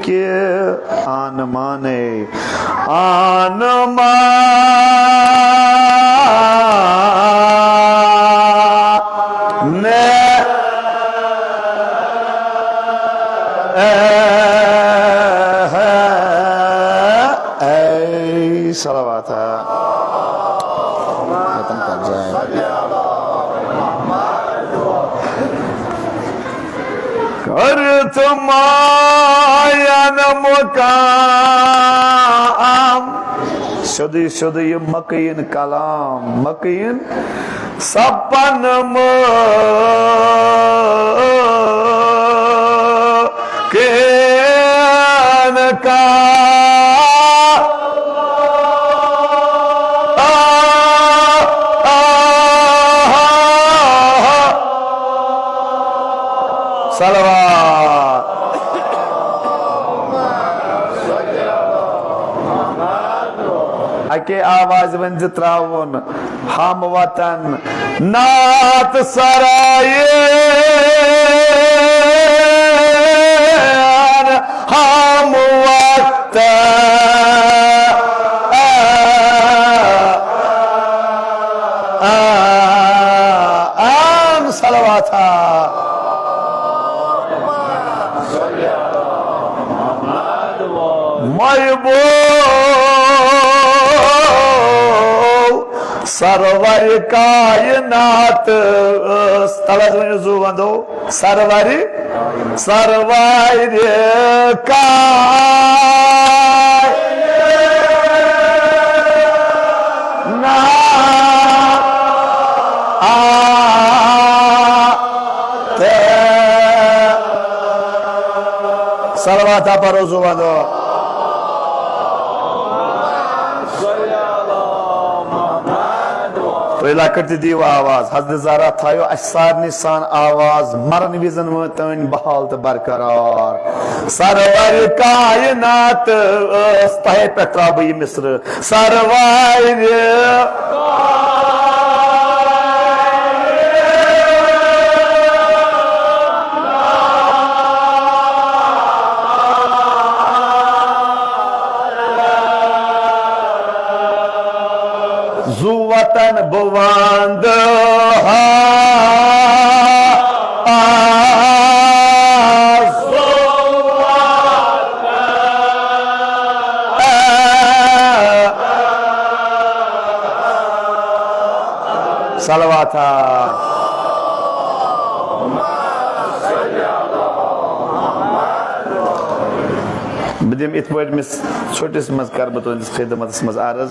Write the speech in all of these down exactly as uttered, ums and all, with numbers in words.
کہ آن مانے، آن مانے۔ اے، اے، اے، صلوات۔ ختم کر جائے۔ کٔرِتھ ماین مقام۔ سیوٚدُے سیوٚدُے یہِ مکین کلام، مکین سپن مکین کا۔ صلوات۔ اکے آواز ؤنۍ زِ تراوُن۔ ہم وطن نعت سرائے، ہم وطن۔ آن صلوات۔ محبوب سرور کائنات۔ تَلہٕ حظ ؤنِو زُو وَندو۔ سرور، سرور کائنات۔ صلوات پرو زُو وَندو۔ تُہۍ لۄکٕٹۍ تہِ دِیِو آواز۔ حضرت زہرا تھایو اَسہِ سارنٕے سان آواز مرن وِزن وٲنۍ تام بحال تہٕ برقرار۔ سرور کائنات ٲس، تۄہے پٮ۪ٹھ ترٛاوٕ بہٕ یہِ مصرٕ۔ سرور زُو وطن بہٕ وَندٕ ہا۔ صلوات۔ بہٕ دِمہٕ یِتھ پٲٹھۍ أمِس ژھوٚٹِس منٛز، کَرٕ بہٕ تُہٕنٛدِس خدمتس منٛز عرض۔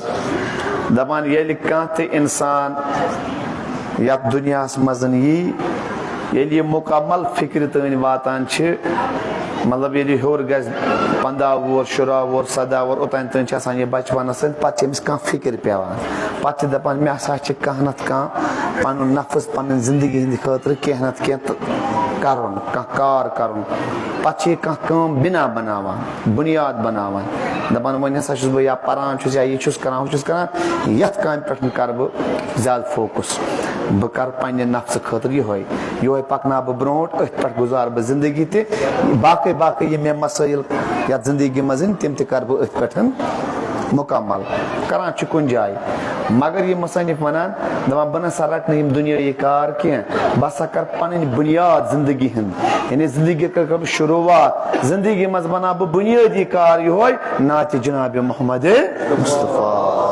دَپان، ییٚلہِ کانٛہہ تہِ اِنسان یَتھ دُنیاہَس منٛز یی، ییٚلہِ یہِ مُکمل فِکرِ تام واتان چھِ، مطلب، ییٚلہِ یہِ ہیوٚر گژھِ، پنٛداہ وُہُر، شُراہ وُہُر، سَداہ وُہُر، اوٚتام تام چھِ آسان یہِ بَچپَنَس سۭتۍ، پَتہٕ چھِ أمِس کانٛہہ فِکِر پٮ۪وان۔ پَتہٕ چھِ دَپان، مےٚ ہسا چھِ کانٛہہ نَتہٕ کانٛہہ پَنُن نفس، پَنٕنۍ زِندگی ہِنٛدِ خٲطرٕ کینٛہہ نَتہٕ کینٛہہ تہٕ کَرُن، کانٛہہ کار کَرُن۔ پَتہٕ چھِ یہِ کانٛہہ کٲم بِنا بَناوان، بُنیاد بَناوان، دَپان، وۄنۍ ہسا چھُس بہٕ یا پَران چھُس یا یہِ چھُس کَران، ہُہ چھُس کَران، یَتھ کامہِ پٮ۪ٹھ کَرٕ بہٕ زیادٕ فوکس۔ بہٕ کَرٕ پنٛنہِ نفسہٕ خٲطرٕ یِہوٚے، یِہوٚے پَکناو بہٕ برونٛٹھ، أتھۍ پٮ۪ٹھ گُزارٕ بہٕ زِندگی تہِ۔ باقٕے باقٕے یِم مےٚ مسٲیِل یَتھ زِندگی منٛز یِن، تِم تہِ کَرٕ بہٕ أتھۍ پٮ۪ٹھ مُکمل۔ کَران چھِ کُنہِ جایہِ، مگر یہِ مُصنِف وَنان، دَپان، بہٕ نہ سا رَٹہٕ نہٕ یِم دُنیٲیی کار کینٛہہ، بہٕ ہسا کَرٕ پَنٕنۍ بُنیاد زِندگی ہِنٛد، یعنی زِندگی کَرٕ بہٕ شروٗعات، زِندگی منٛز بَناو بہٕ بُنیٲدی کار یِہوٚے، نعتِ جناب محمد مصطفیٰ۔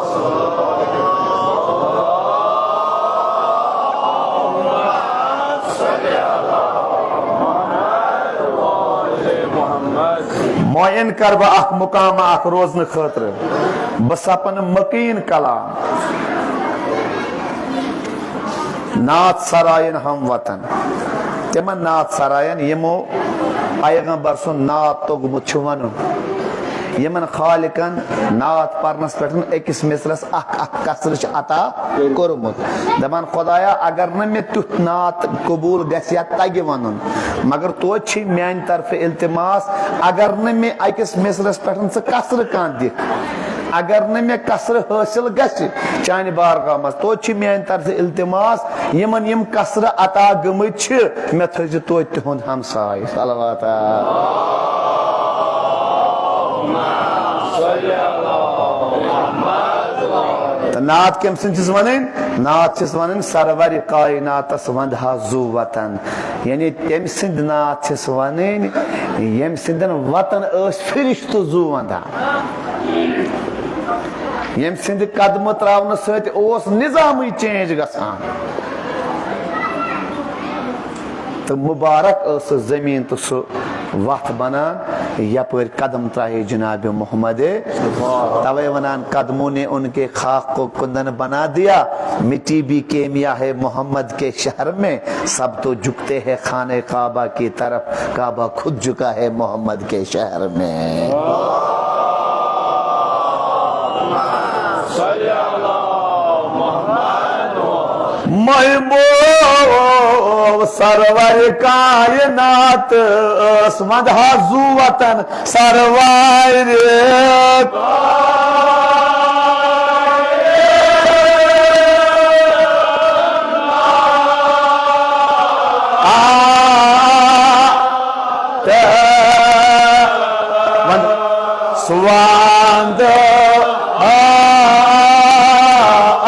معین کر بہٕ اکھ مقام اکھ روزنہٕ خٲطرٕ، بہٕ سپن مقین کلام۔ نعت سراین ہم وطن، تِمن نعت سراین یِمو پیغمبر سُنٛد نعت توٚگمُت چھُ وَنُن، یِمن خالقن نعت پرنس پٮ۪ٹھ أکِس مصرس اکھ اکھ قصرٕ چھُ عطا کوٚرمُت۔ دپان، خدایا، اگر نہٕ مےٚ تیُتھ نعت قبول گژھِ یا تگہِ ونُن، مگر توتہِ چھِ میانہِ طرفہٕ التماس، اگر نہٕ مےٚ أکِس مصرس پٮ۪ٹھ ژٕ قصرٕ کانٛہہ دِکھ، اگر نہٕ مےٚ قصرٕ حٲصِل گژھِ چانہِ بارگاہ منٛز، توتہِ چھِ میانہِ طرفہٕ التماس، یِمن یِم قصرٕ عطا گٔمٕتۍ چھِ، مےٚ تھٲیزِ توتہِ تِہُنٛد ہمساے۔ صلوات۔ تہٕ نعت کٔمۍ سٕنٛز چھِس وَنٕنۍ؟ نعت چھِس وَنٕنۍ سرور کائناتس وندہا زُو وطن۔ یعنی تٔمۍ سٕنٛدۍ نعت چھِس وَنٕنۍ، ییٚمۍ سٕنٛدٮ۪ن وطن ٲسۍ فرشتہٕ زُو وندان۔ ییٚمۍ سٕنٛدِ قدمہٕ ترٛاونہٕ سۭتۍ اوس نظامٕے change گژھان۔ تہٕ مبارک ٲس سۄ زٔمیٖن تہٕ سُہ وَتھ بَنان، یَپٲرۍ قدم ترٛایے جناب محمد۔ توے وَنان، قدموں نے ان کے خاک کو کندن بنا دیا، مٹی بھی کیمیا ہے محمد کے شہر میں، سب تو جھکتے ہیں خانہ کعبہ کی طرف، کعبہ خود جھکا ہے محمد کے شہر میں۔ محبوب سرور کائنات ٲس وندہا زُو وطن سروارِ۔ آ، تہٕ وَن سُہ وَندٕ۔ آ، آ، آ، آ۔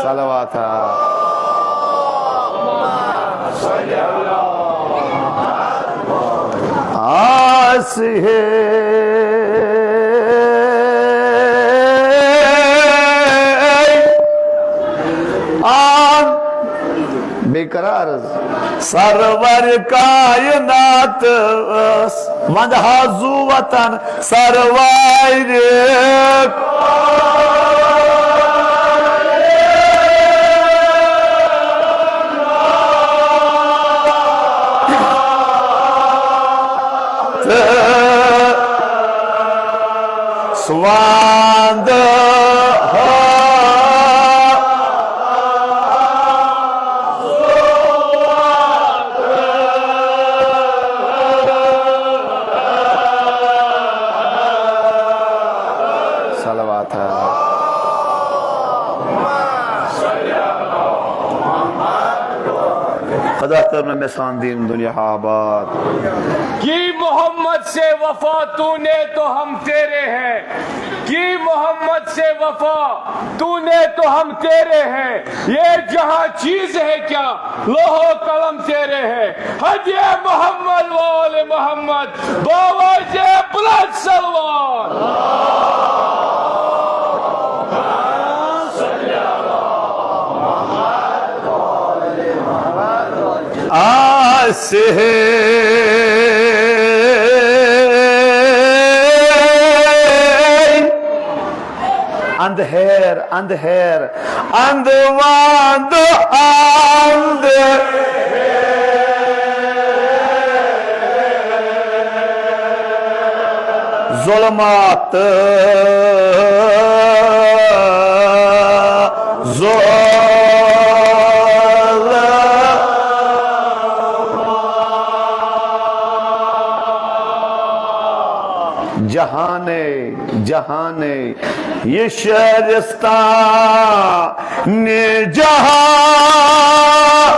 صلوات۔ آسہِ ہے آن۔ بیٚیہِ کَرٕ عرض، سرور کائنات ٲس وندہا زُو وطن سروارِ۔ تہٕ سُہ وَندٕ۔ صلوات۔ خدا کرنا میں سان دین دنیا آباد۔ کی محمد سے وفا تو نے تو ہم تیرے ہیں، کی محمد سے وفا تو نے تو ہم تیرے ہیں، یہ جہاں چیز ہے کیا، لوح و قلم تیرے ہیں۔ ہدی محمد و آل محمد، باواز بلند صلوات۔ آسہِ ہے اندہیر، اندہیر، اند واند اند۔ ظلمات، ظلم۔ جہانے، جہانے، یہ شہرستان جہاں۔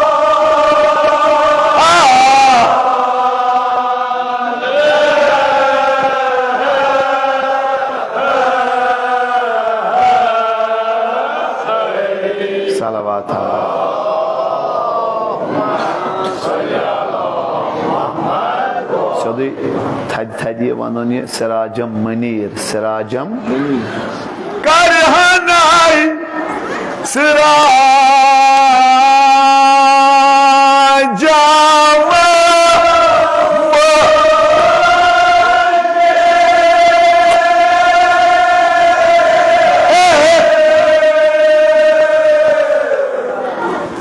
صلوات۔ سیوٚدُے تھدِ تھدِ یہِ وَنُن، یہِ سراجم منیر، سراجم۔ کر ہنائی سراجم۔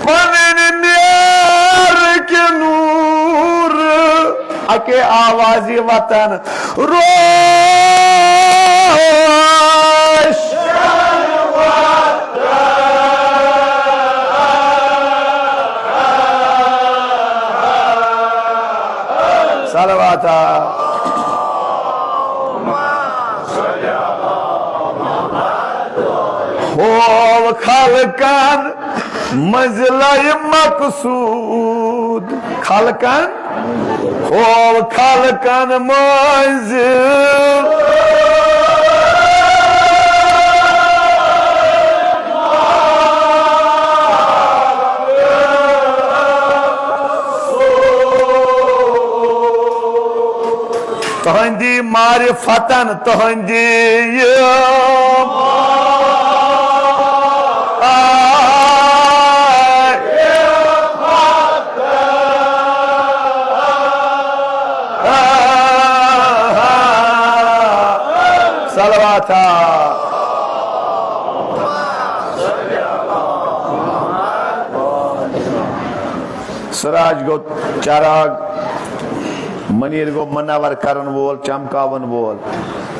پنٕنۍ نیر کہِ نوٗر۔ اکے آوازِ وطن روش۔ صلوات۔ ہو خلقن منزلے مقصود خلقن، ہو خلقن منزل۔ تہندی معرفتن تہندی یہ۔ صلوات۔ سراج گوٚو چراغ، منیر گوٚو منور کرن وول، چمکاون وول۔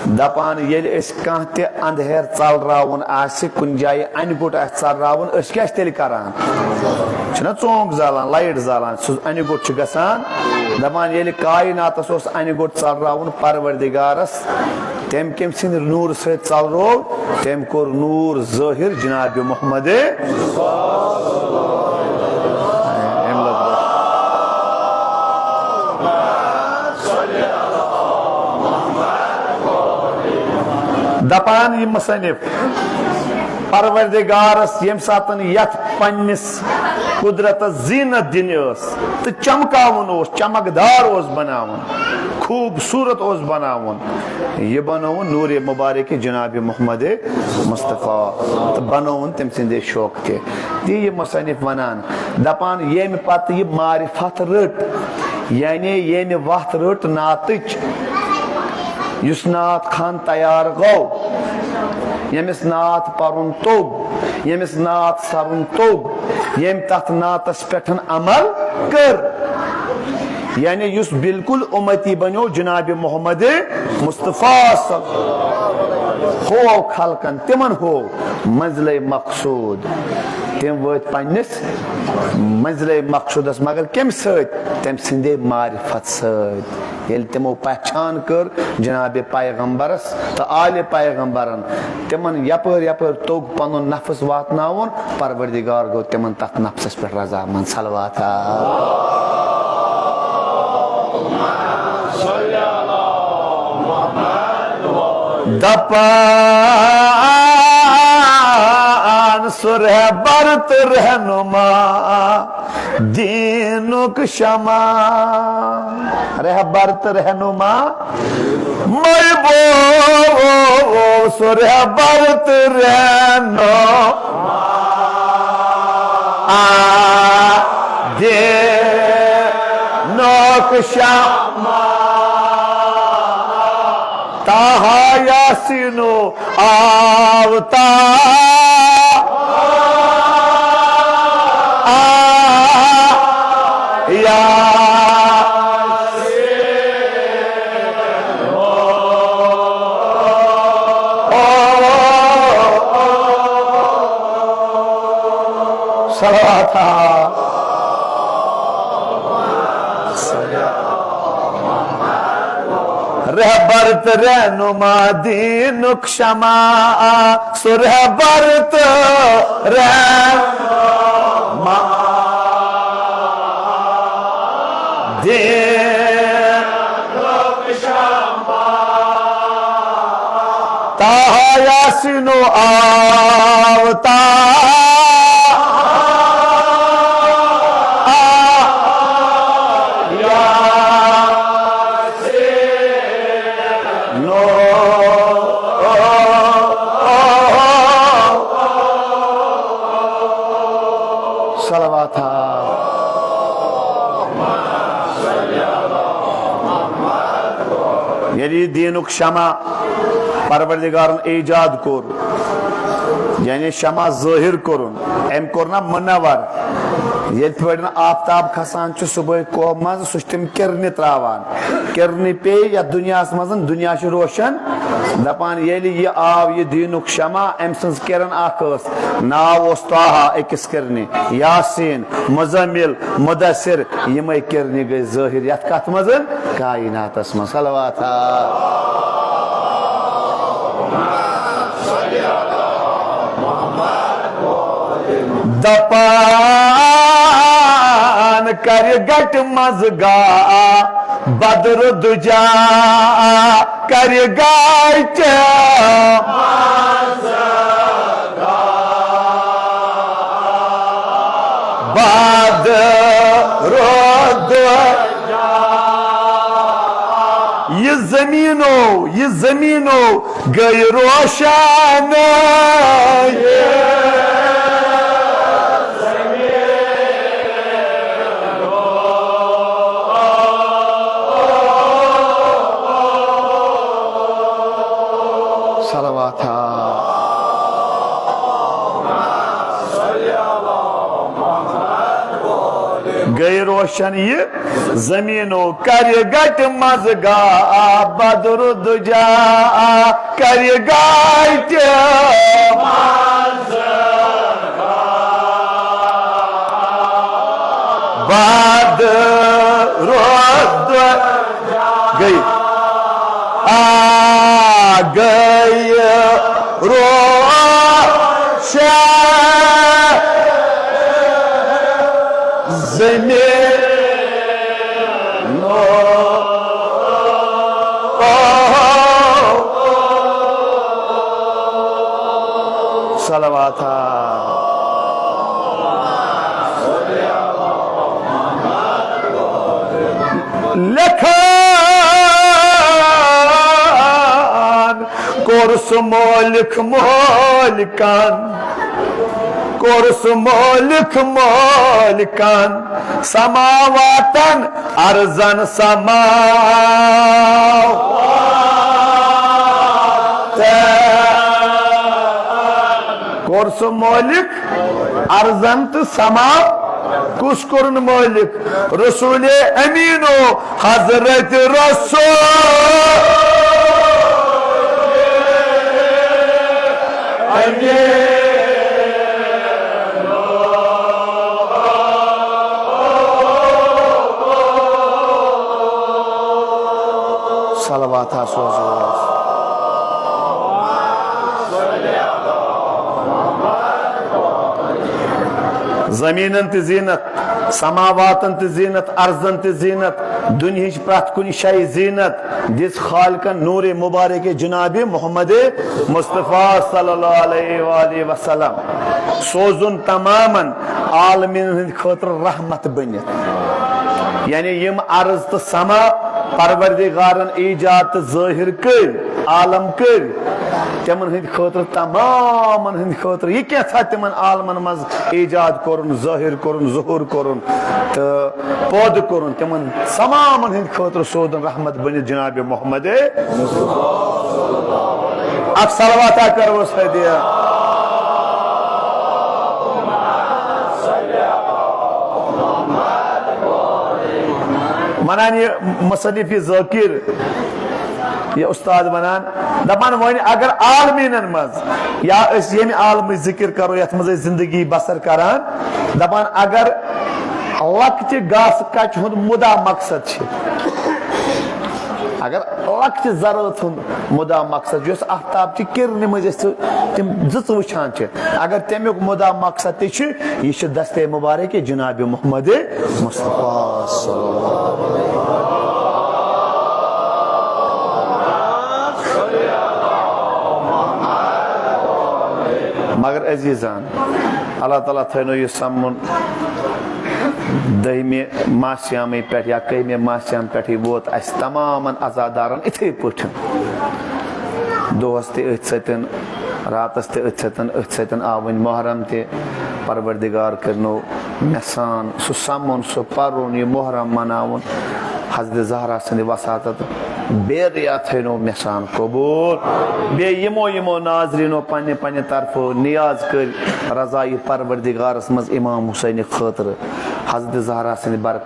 دپان ییٚلہِ أسۍ کانٛہہ تہِ اندھیر ژلراوُن آسہِ، کُنہِ جایہِ انہِ گوٚٹ آسہِ ژلراوُن، أسۍ کیٛاہ چھِ تیٚلہِ کران؟ چھِنہ ژونٛگ زالان، لایٹ زالان، سُہ انہِ گوٚٹ چھُ گژھان۔ دپان ییٚلہِ کائناتس اوس انہِ گوٚٹ ژلراوُن پروردگارس، تٔمۍ کٔمۍ سٕنٛدِ نوٗرٕ سۭتۍ ژلروو؟ تٔمۍ کوٚر نوٗر ظٲہِر جناب محمد۔ أمۍ لوٚگ۔ دپان یہِ مصنف، پروردگارس ییٚمہِ ساتن یتھ پننِس قدرتس زینت دِنۍ ٲس تہٕ چمکاوُن اوس، چمکدار اوس بناوُن، خوبصورت اوس بناوُن، یہِ بنووُن نوٗرِ مبارک جناب محمد مصطفیٰ تہٕ بنووُن تٔمۍ سٕنٛدے شوقہٕ تہِ۔ تہِ یہِ مصنف ونان، دپان ییٚمہِ پتہٕ یہِ معرفت رٔٹ، یعنی ییٚمہِ وتھ رٔٹ نعتٕچ، یُس نعت خوان تیار گوٚو، ییٚمِس نعت پرُن توٚگ، ییٚمِس نعت سرُن توٚگ، ییٚمۍ تتھ نعتس پٮ۪ٹھ عمل کٔر، یعنی یُس بالکل امتی بنیو جناب محمد مصطفیٰ صلی، ہو خلقن، تِمن ہو منزلے مقصود۔ تِم وٲتۍ پننِس منزلے مقصودس، مگر کمہِ سۭتۍ؟ تٔمۍ سٕنٛدے معرفت سۭتۍ۔ ییٚلہِ تِمو پہچان کٔر جناب پیغمبرس تہٕ آلِ پیغمبرن، تِمن یپٲرۍ یپٲرۍ توٚگ پنُن نفس واتناوُن، پروردگار گوٚو تِمن تتھ نفسس پٮ۪ٹھ رضامند۔ صلوات۔ دپان سُہ رہبر تہٕ رہنما، دینُک شمع۔ رہبر تہٕ رہنما، محبوب سُہ رہبر تہٕ رہنما، دینُک شمع۔ طٰہٰ یاسین و آوتا، آ، یاسین۔ صلوات۔ رہبر تہٕ رہنما دینُک شمع، سُہ رہبر تہٕ رہنما دینُک شمع۔ طٰہٰ یاسین و آوتا، آ، یاسین و صلوات۔ ییٚلہِ یہِ دیٖنُک شمع پروردگارن ایجاد کوٚر، یعنی شمع ظٲہِر کوٚرُن، أمۍ کوٚر نا منور۔ ییٚلہِ پٲٹھۍ آفتاب کھسان چھُ صبحٲے کوہ منٛز، سُہ چھُ تِم کِرنہِ تراوان۔ کِرنہِ پیٚیہِ یتھ دُنیاہس منٛز، دُنیا چھُ روشن۔ دپان ییٚلہِ یہِ آو، یہِ دیٖنُک شمع، أمۍ سٕنٛز کِرن اکھ ٲس، ناو اوس طٰہٰ أکِس کِرنہِ، یاسین، مزمل، مدثر، یِمے کِرنہِ گٔے ظٲہِر یتھ کتھ منٛز؟ کائناتس منٛز۔ صلوات۔ دپان کرِ گٹہِ منٛز گا بدر دُجا، کرِ گٹہِ بدر دُجا۔ یہِ زمینو، یہِ زمینو گٔے روشن۔ صلوات۔ گٔے روشن یہِ زمینو، کرِ گٹہِ منٛز گا بدر دُجا، کرِ گٹہِ بدر دُجا۔ گٔے، آ، گٔے روشن زمین۔ صلوات۔ لیکھان کوٚر سُہ مٲلِک مٲلِکن، کوٚر سُہ مٲلِک مٲلِکن، سماواتن ارزن سماواتن۔ کوٚر سُہ مٲلِک ارزن تہٕ سما، کُس کوٚرُن مٲلِک؟ رسول امیٖنو، حضرت رسول امیٖن۔ صلوات ہا سوزو۔ زمینن تہِ زینت، سماواتن تہِ زینت، ارضن تہِ زینت، دنیاہٕچ پرٛٮ۪تھ کُنہِ جایہِ زینت دِژ خالقن نورِ مبارک جناب محمد مصطفیٰ صلی اللہ علیہ وآلہ وسلم۔ سوزُن تمامن عالمین ہٕنٛدِ خٲطرٕ رحمت بٔنِتھ۔ یعنی یِم ارض تہٕ سما پروردگارن ایجاد تہٕ ظٲہِر کٔرۍ، عالم کٔرۍ، تِمن ہٕنٛدِ خٲطرٕ، تمامن ہٕنٛدِ خٲطرٕ، یہِ کینٛژھا تِمن عالمن منٛز ایجاد کوٚرُن، ظٲہِر کوٚرُن، ظہور کوٚرُن تہٕ پٲدٕ کوٚرُن، تِمن تمامن ہٕنٛدِ خٲطرٕ سوزُن رحمت بٔنِتھ جناب محمد۔ اکھ صلوات ہا کرو أسۍ ہدیہ۔ ونان یہِ مصنف، یہِ ذاکر، یہِ استاد ونان، دپان وۄنۍ اگر عالمیٖنن منٛز یا أسۍ ییٚمہِ عالمٕچ ذکر کرو یتھ منٛز أسۍ زندگی بسر کران، دپان اگر لۄکچہِ گاسہٕ کچہِ ہُنٛد مُدا مقصد چھِ، اگر لۄکچہِ زرٲژ ہُنٛد مُدا مقصد، یۄس آفتاب چہِ کِرنہِ مٔنٛزۍ أسۍ تِم زٕژٕ وٕچھان چھِ، اگر تَمیُک مُدا مقصد تہِ چھُ، یہِ چھُ دستِ مُبارک جناب محمد مصطفیٰ صلی اللہ علیہ وسلم۔ مگر عزیزان، اللہ تعالیٰ تھٲینو یہِ سَمُن دٔہمہِ ماہ صیامٕے پٮ۪ٹھ یا کٔہمہِ ماہ صیام پٮ۪ٹھٕے ووت اَسہِ تمامن عزادارن اِتھَے پٲٹھۍ۔ دۄہس تہِ أتھۍ سۭتۍ، راتس تہِ أتھۍ سۭتۍ، أتھۍ سۭتۍ آو وۄنۍ محرم تہِ۔ پروردگار کٔرنو مےٚ سان سُہ سَمُن، سُہ پَرُن، یہِ محرم مناوُن۔ حضرت زہرا سٕنٛدِ وساطت بیٚیہِ ریا تھٲینو مےٚ سان قبول۔ بیٚیہِ یِمو یِمو ناظریٖنو پننہِ پننہِ طرفہٕ نیاز کٔرۍ رضایہِ پروردگارس منٛز امام حسینہِ خٲطرٕ، حضرت زہرا سٕنٛدِ بر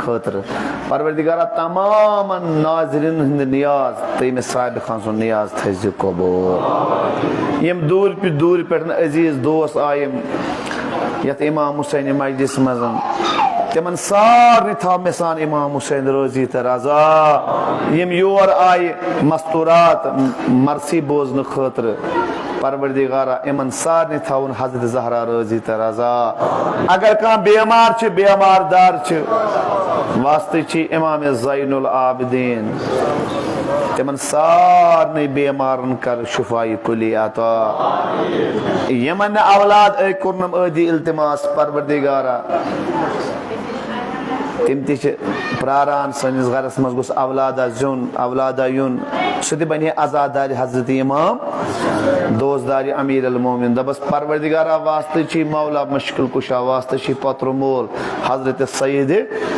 خٲطرٕ۔ پروردگارا، تمامن ناظریٖنن ہٕنٛدۍ نیاز تہٕ أمِس صابر خان سُنٛد نیاز تھٲیزِ قبول۔ یِم دوٗرِ پٮ۪ٹھ، دوٗرِ پٮ۪ٹھ عزیٖز دوس آیہِ یَتھ امام حسینہِ مجلس منٛز، تِمن سارنٕے تھاو مےٚ سان امام حسین رٲضی تہٕ رضا۔ یِم یور آیہِ مستورات، مرثی بوزنہٕ خٲطرٕ، پروردگارا، یِمن سارنٕے تھاوُن حضرت زہرا رٲضی تہٕ رضا۔ اگر کانٛہہ بیمار چھِ، بیمار دار چھِ، واسطہٕ چھِ امام زین العابدین، تِمن سارنٕے بیمارن کر شفای کلی عطا۔ یِمن نہٕ اولاد ٲے کوٚرنم ٲدی التماس پروردگارا، تِم تہِ چھِ پراران سٲنِس گرس منٛز گوٚژھ اولادا زیُن، اولادا یُن۔ سُہ تہِ بنہِ عزادارِ حضرت امام، دوستدارِ امیر المومنین۔ دپس پروردگارا، واسطہٕ چھی مولا مشکل کشا، واسطہٕ چھی پترٕ مول حضرت سید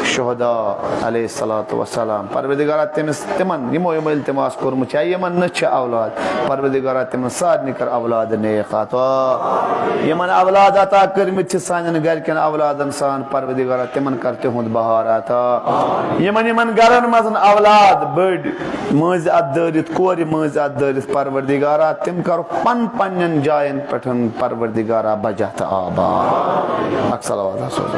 شہداء علیہ الصلوۃ والسلام۔ پروردگارا، تٔمِس، تِمن، یِمو یِمو التماس کوٚرمُت چھا، یِمن نہٕ چھِ اولاد، پروردگارا، تِمن سارنٕے کر اولاد نیک عطا۔ یِمن اولاد عطا کٔرمٕتۍ چھِ سانٮ۪ن گرِکٮ۪ن اولادن سان، پروردگارا، تِمن کر تِہُنٛد بہار عطا۔ یِمن، یِمن گرن منٛز اولاد بٔڑۍ مٲنٛزِ اتھ دٲرِتھ، کورِ مٲنٛزِ اتھ دٲرِتھ، پروردگارا، تِم کر پن پننٮ۪ن جاین پٮ۪ٹھ، پروردگارا، بجا تہٕ آباد۔ اکھ صلوات حظ سوزو۔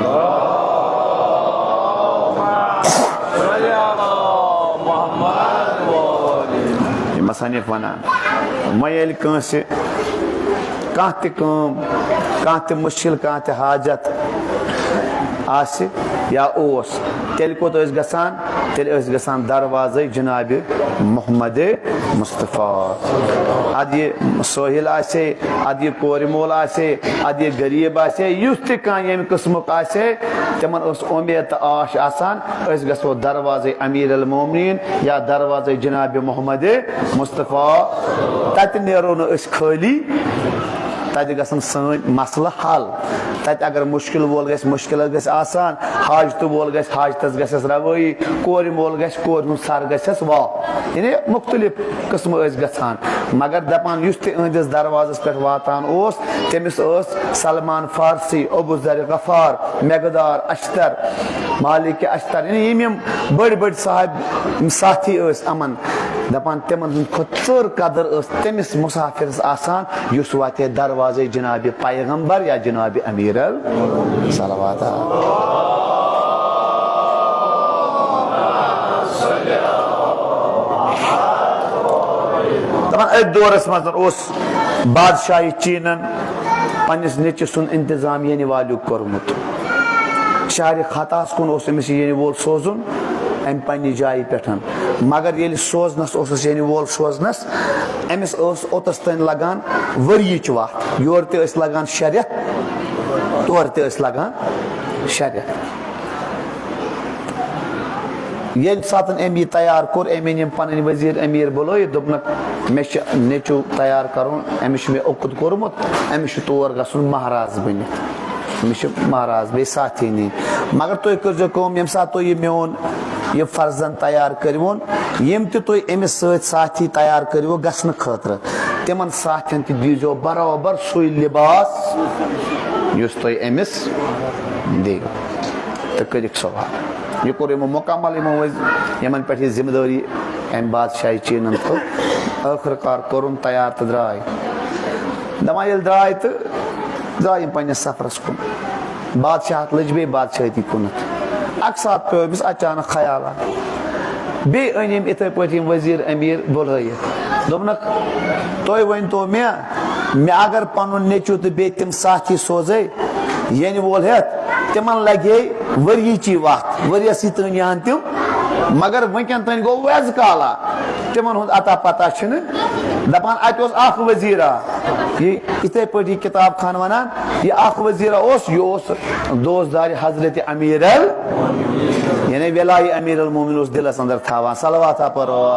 یہِ مصنف ونان، وۄنۍ ییٚلہِ کٲنٛسہِ کانٛہہ تہِ کٲم، کانٛہہ تہِ مُشکِل، کانٛہہ تہِ حاجت آسہِ یا اوس، تیٚلہِ کوٚت ٲسۍ گژھان؟ تیٚلہِ ٲسۍ گژھان دروازے جناب محمد مصطفیٰ۔ ادٕ یہِ سٲحِل آسہِ ہے، ادٕ یہِ کورِ مول آسہِ ہے، ادٕ یہِ غریب آسہِ ہے، یُس تہِ کانٛہہ ییٚمہِ قٕسمُک آسہِ ہے، تِمن ٲس اُمید تہٕ آش آسان، أسۍ گژھو دروازے امیر المومنین یا دروازے جناب محمد مصطفیٰ۔ تتہِ نیرو نہٕ أسۍ خٲلی، تتہِ گژھن سٲنۍ مسلہٕ حل۔ تتہِ اگر مُشکِل وول گژھِ، مُشکلس گژھِ آسان، حاجتہٕ وول گژھِ، حاجتس گژھٮ۪س روٲیی، کورِ مول گژھِ، کورِ ہُنٛد سر گژھٮ۪س واو۔ یعنی مُختٔلِف قٕسمہٕ ٲسۍ گژھان، مگر دپان یُس تہِ أہنٛدِس دروازس پٮ۪ٹھ واتان اوس، تٔمِس ٲس سلمان فارسی، ابو ذر غفار، مقدار اشتر، مالک اشتر، یعنی یِم یِم بٔڑۍ بٔڑۍ صاحب، یِم ساتھی ٲسۍ یِمن، دپان تِمن ہٕنٛدِ کھۄتہٕ ژٔر قدر ٲس تٔمِس مسافرس آسان، یُس واتہِ ہے دروازے جناب پیغمبر یا جناب امیر الصلوات۔ دپان أتھۍ دورس منٛز اوس بادشاہی چیٖنن پننِس نیٚچوِ سُنٛد انتظام یینہٕ والیُک کوٚرمُت۔ شہرِ خطاہس کُن اوس أمِس یہِ یینہٕ وول سوزُن، امہِ پننہِ جایہِ پٮ۪ٹھ۔ مگر ییٚلہِ سوزنس اوسُس یینہٕ وول سوزنس، أمِس ٲس اوٚتس تام لگان ؤریِچ وتھ۔ یورٕ تہِ ٲسۍ لگان شےٚ رٮ۪تھ، تورٕ تہِ ٲسۍ لگان شےٚ رٮ۪تھ۔ ییٚمہِ ساتہٕ أمۍ یہِ تیار کوٚر، أمۍ أنۍ یِم پنٕنۍ وزیر امیر بُلٲیِتھ، دوٚپنکھ، مےٚ چھُ نیٚچو تیار کرُن، أمِس چھُ مےٚ عقد کوٚرمُت، أمِس چھُ تور گژھُن مہراز بٔنِتھ، أمِس چھِ مہراز بیٚیہِ ساتھی نِنۍ۔ مگر تُہۍ کٔرزیٚو کٲم، ییٚمہِ ساتہٕ تُہۍ یہِ میون یہِ فرزند تیار کٔرِوُن، یِم تہِ تُہۍ أمِس سۭتۍ ساتھی تیار کٔرِو گژھنہٕ خٲطرٕ، تِمن ساتھٮ۪ن تہِ دیٖزیٚو برابر سُے لباس، یُس تُہۍ أمِس دِیِو۔ تہٕ کٔرِکھ سوال۔ یہِ کوٚر یِمو مُکمل، یِمو ؤنۍ یِمن پٮ۪ٹھ یہِ ذمہٕ دٲری اَمہِ بادشاہہِ چیٖنن تھٲو۔ ٲخٕر کار کوٚرُن تیار تہٕ درٛاے۔ دَپان ییٚلہِ درٛاے تہٕ درٛاے یِم پننِس سفرس کُن۔ بادشاہت لٔج بیٚیہِ بادشٲہتی کُنتھ۔ اکہِ ساتہٕ پیوٚو أمِس اچانک خیالا۔ بیٚیہِ أنۍ أمۍ یِتھے پٲٹھۍ یِم وزیر امیر بُلٲیِتھ۔ دوٚپنکھ، تُہۍ ؤنۍ تو مےٚ، مےٚ اگر پنُن نیٚچو تہٕ بیٚیہِ تِم ساتھی سوزے، یینہٕ وول ہٮ۪تھ، تِمن لگہِ ہے ؤریِچی وتھ، ؤریس یی تام یِہن تِم، مگر وٕنکٮ۪ن تام گوٚو ویزٕ کالا، تِمن ہُنٛد اتا پتا چھُنہٕ۔ دپان، اتہِ اوس اکھ وزیرا، یہِ یِتھے پٲٹھۍ یہِ کتاب خان ونان، یہِ اکھ وزیرا اوس، یہِ اوس دوستدارِ حضرت امیر ال، یعنی ولایہِ امیر المومنین اوس دلس اندر تھاوان۔ صلوات پرو۔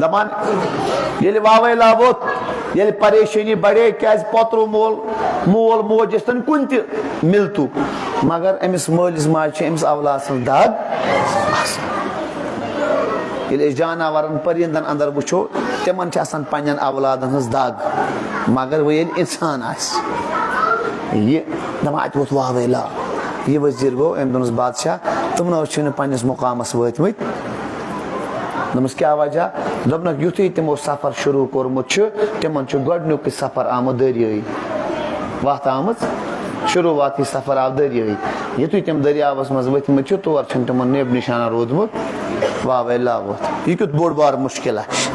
دپان، ییٚلہِ واوے لب ووٚتھ، ییٚلہِ پریشٲنی بڑے، کیازِ پوترو مول، مول موج ٲسۍ تن کُنہِ تہِ ملتُک، مگر أمِس مٲلِس ماجہِ چھِ أمِس اولاد سٕنٛز دگ آسان۔ ییٚلہِ أسۍ جاناوارن، پرندن اندر وٕچھو، تِمن چھِ آسان پننٮ۪ن اولادن ہٕنٛز دگ، مگر وۄنۍ ییٚلہِ انسان آسہِ، یہِ دپان، اتہِ ووٚتھ واوے لا، یہِ وزیر گوٚو، أمۍ دوٚپنس، بادشاہ، تِم نہ حظ چھِنہٕ پننِس مقامس وٲتمٕتۍ۔ دوٚپمَس، کیٛاہ وجہ؟ دوٚپنَکھ، یُتھُے تِمو سفر شروع کوٚرمُت چھُ، تِمَن چھُ گۄڈٕنیُکُے سفر آمُت دٔریٲیی وَتھ آمٕژ۔ شروٗعاتی سفر آو دٔریاوٕے۔ یُتھُے تِم دٔریاوَس منٛز ؤتھمٕتۍ چھِ، تور چھُنہٕ تِمَن نیب نِشانہ روٗدمُت۔ واوَے لاوُتھ۔ یہِ کیُتھ بوٚڑ بار مُشکِل آسہِ۔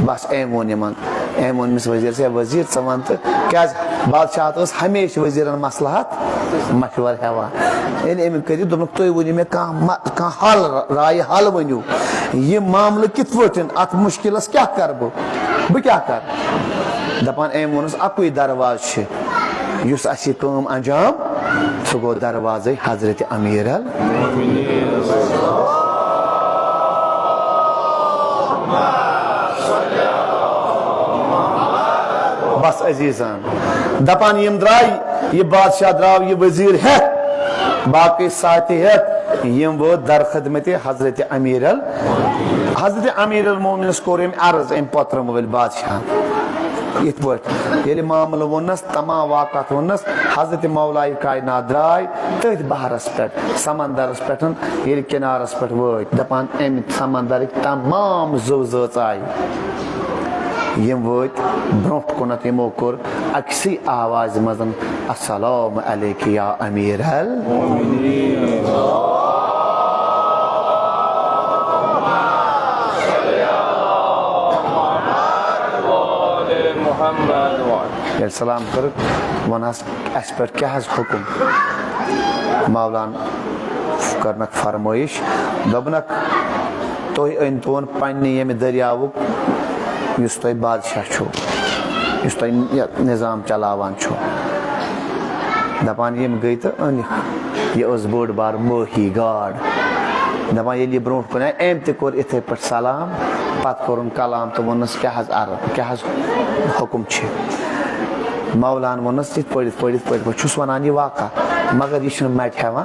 بس أمۍ ووٚن یِمَن، أمۍ ووٚن أمِس وزیٖرَس، "ہے وزیٖر، ژٕ وَن تہٕ کیٛازِ؟" بادشاہَت ٲس ہمیشہِ وزیٖرَن مصلحت مشوَرٕ ہٮ۪وان۔ ییٚلہِ أمۍ کٔرِتھ دوٚپنَکھ، "تُہۍ ؤنِو مےٚ کانٛہہ مہ-، کانٛہہ حل، رایہِ حل ؤنِو۔ یہِ معاملہٕ کِتھ پٲٹھۍ؟ اَتھ مُشکِلَس کیٛاہ کَرٕ بہٕ؟ بہٕ کیٛاہ کَرٕ؟" دَپان أمۍ ووٚنُس، اَکُے دروازٕ چھِ، یُس اَسہِ یہِ کٲم انجام، سُہ گوٚو دروازَے حضرت امیر ال۔ بس عزیزان، دَپان یِم درٛاے، یہِ بادشاہ درٛاو یہِ وزیٖر ہٮ۪تھ، باقٕے ساتہِ ہٮ۪تھ، یِم وٲتۍ در خدمت حضرت امیر ال۔ حضرت امیر المومنس کوٚر أمۍ عرض، أمۍ پوترٕ مٲلۍ بادشاہ۔ یِتھ پٲٹھۍ ییٚلہِ معاملہٕ ووٚننَس، تمام واقعات ووٚننَس، حضرت مولائے کائنات درٛاے تٔتھۍ بحرَس پٮ۪ٹھ، سمندرَس پٮ۪ٹھ، ییٚلہِ کِنارَس پٮ۪ٹھ وٲتۍ، دَپان، اَمہِ سمندرٕکۍ تمام زُو زٲژ آیہِ۔ یِم وٲتۍ برٛونٛٹھ کُنَتھ، یِمو کوٚر أکسٕے آوازِ منٛز، "السلام علیک یا امیر ال۔" ییٚلہِ سلام کٔرٕکھ، ووٚنہَس، "اَسہِ پٮ۪ٹھ کیٛاہ حظ حُکُم؟" مولان کٔرنَکھ فرمٲیِش، دوٚپنَکھ، "تُہۍ أنۍتون پنٛنہِ ییٚمہِ دٔریاوُک، یُس تۄہہِ بادشاہ چھُو، یُس تۄہہِ یہِ نظام چلاوان چھُو۔" دَپان یِم گٔے تہٕ أنِکھ۔ یہِ ٲس بٔڑ بار مٲہی گاڈ۔ دَپان ییٚلہِ یہِ برٛونٛٹھ کُن آیہِ، أمۍ تہِ کوٚر یِتھَے پٲٹھۍ سلام، پَتہٕ کوٚرُن کلام تہٕ ووٚنُس، "کیٛاہ حظ عرض، کیٛاہ حظ حُکُم چھِ؟" مولان ووٚنُس، یِتھ پٲٹھۍ، یِتھ پٲٹھۍ، یِتھ پٲٹھۍ، بہٕ چھُس وَنان یہِ واقعہ، مگر یہِ چھُنہٕ مَٹہِ ہٮ۪وان۔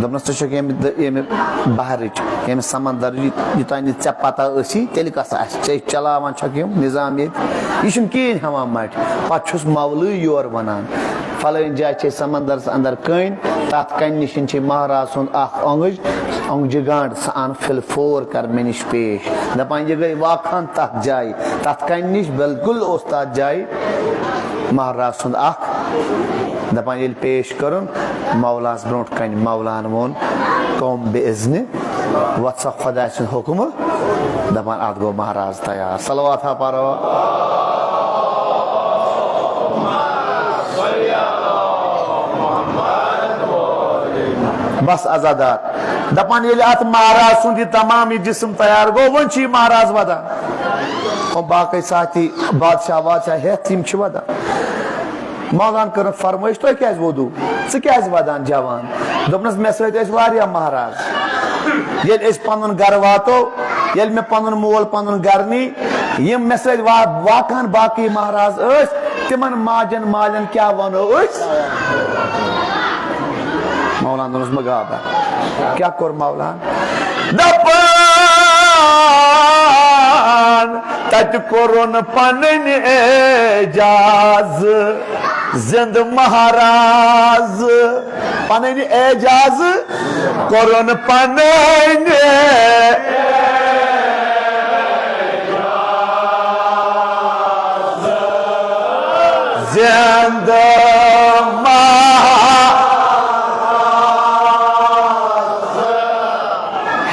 دوٚپنَس، "ژٕ چھُکھ ییٚمہِ دٔ-، ییٚمہِ بحرٕچ، ییٚمہِ سمندرٕچ، یوٚتام نہٕ ژےٚ پَتہ ٲسی، تیٚلہِ کَس آسہِ؟ ژےٚ چلاوان چھَکھ یِم نظام ییٚتہِ، یہِ چھُنہٕ کِہیٖنۍ ہٮ۪وان مَٹہِ۔" پَتہٕ چھُس مولٕے یور وَنان، "فلٲنۍ جایہِ چھے سمندرَس اندر کٔنۍ، تَتھ کَنہِ نِش چھے مہراز سُنٛد اَکھ اۄنٛگٕج، اۄنٛگجہِ گنٛڈ، سُہ اَن فِل فور کَر مےٚ نِش پیش۔" دَپان، یہِ گٔے واقعاً تَتھ جایہِ، تَتھ کَنہِ نِش بالکل اوس تَتھ جایہِ مہراز سُنٛد اَکھ۔ دَپان، ییٚلہِ پیش کٔرٕن مولاہَس برٛونٛٹھ کَنہِ، مولان ووٚن، "قم بِاِذنِ، وۄتھ سا خۄداے سُنٛد حُکمہٕ۔" دَپان، اَتھ گوٚو مہراز تیار۔ صلوات ہا پَرو۔ بس عزادار۔ دَپان، ییٚلہِ اَتھ مہراز سُنٛد یہِ تمام یہِ جسم تیار گوٚو، وۄنۍ چھُ یہِ مہراز وَدان۔ ہُم باقٕے ساتھی، بادشاہ وادشاہ ہٮ۪تھ، یِم چھِ وَدان۔ مولان کٔرٕن فرمٲیِش، "تُہۍ کیٛازِ وودو؟ ژٕ کیٛازِ وَدان جوان؟" دوٚپنَس، "مےٚ سۭتۍ ٲسۍ واریاہ مہراز۔ ییٚلہِ أسۍ پَنُن گَرٕ واتو، ییٚلہِ مےٚ پَنُن مول پَنُن گَرٕ نی، یِم مےٚ سۭتۍ وا-، واقعاً باقٕے مہراز ٲسۍ، تِمَن ماجَن مالٮ۪ن کیٛاہ وَنو أسۍ؟" مولان دوٚپنَس، "مہٕ گابر۔" کیٛاہ کوٚر مولان؟ دَپان، تَتہِ کوٚرُن پَنٕنۍ اعجاز زِندٕ مہراز، پَنٕنۍ اعجاز کوٚرُن پَنٕنۍ زِندٕ مہراز۔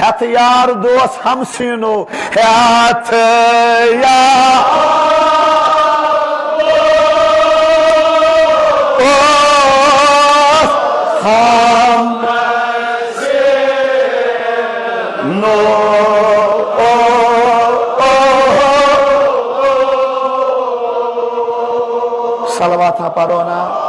ہیٚتھ یار دوس ہمسیٖنو، ہیٚتھ یار دوس ہمسیٖنو۔ صلوات ہا پرو نا۔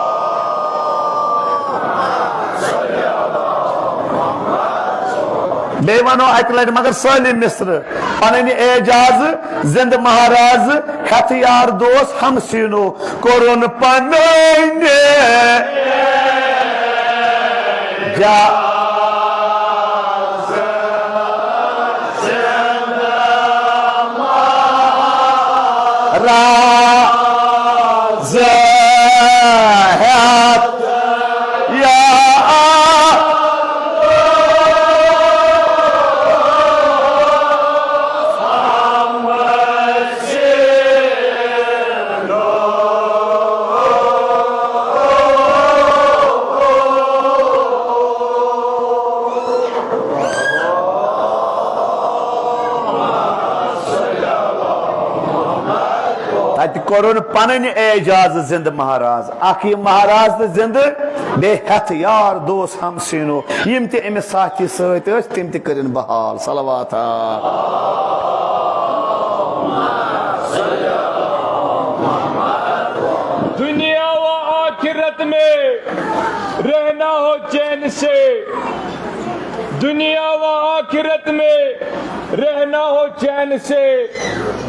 بیٚیہِ وَنو اَکہِ لَٹہِ مگر سٲلِم مِصرٕ۔ پَنٕنۍ اعجاز زِندٕ مہراز ہیٚتھ یار دوس ہمسیٖنو، کوٚرُن پَنٕنۍ جا راز ہیٚتھ یا تتہِ کوٚرُن پنٕنۍ اعجاز زندٕ مہراز۔ اکھ یہِ مہراز تہٕ زندٕ، بیٚیہِ ہتھ یار دوس ہمسیٖنو، یِم تہِ أمِس ساتھی سۭتۍ ٲسۍ، تِم تہِ کٔرِن بحال۔ صلوات۔ دنیا و آخرت میں رہنا ہو چین سے، دنیا و آخرت میں رہنا ہو چین سے،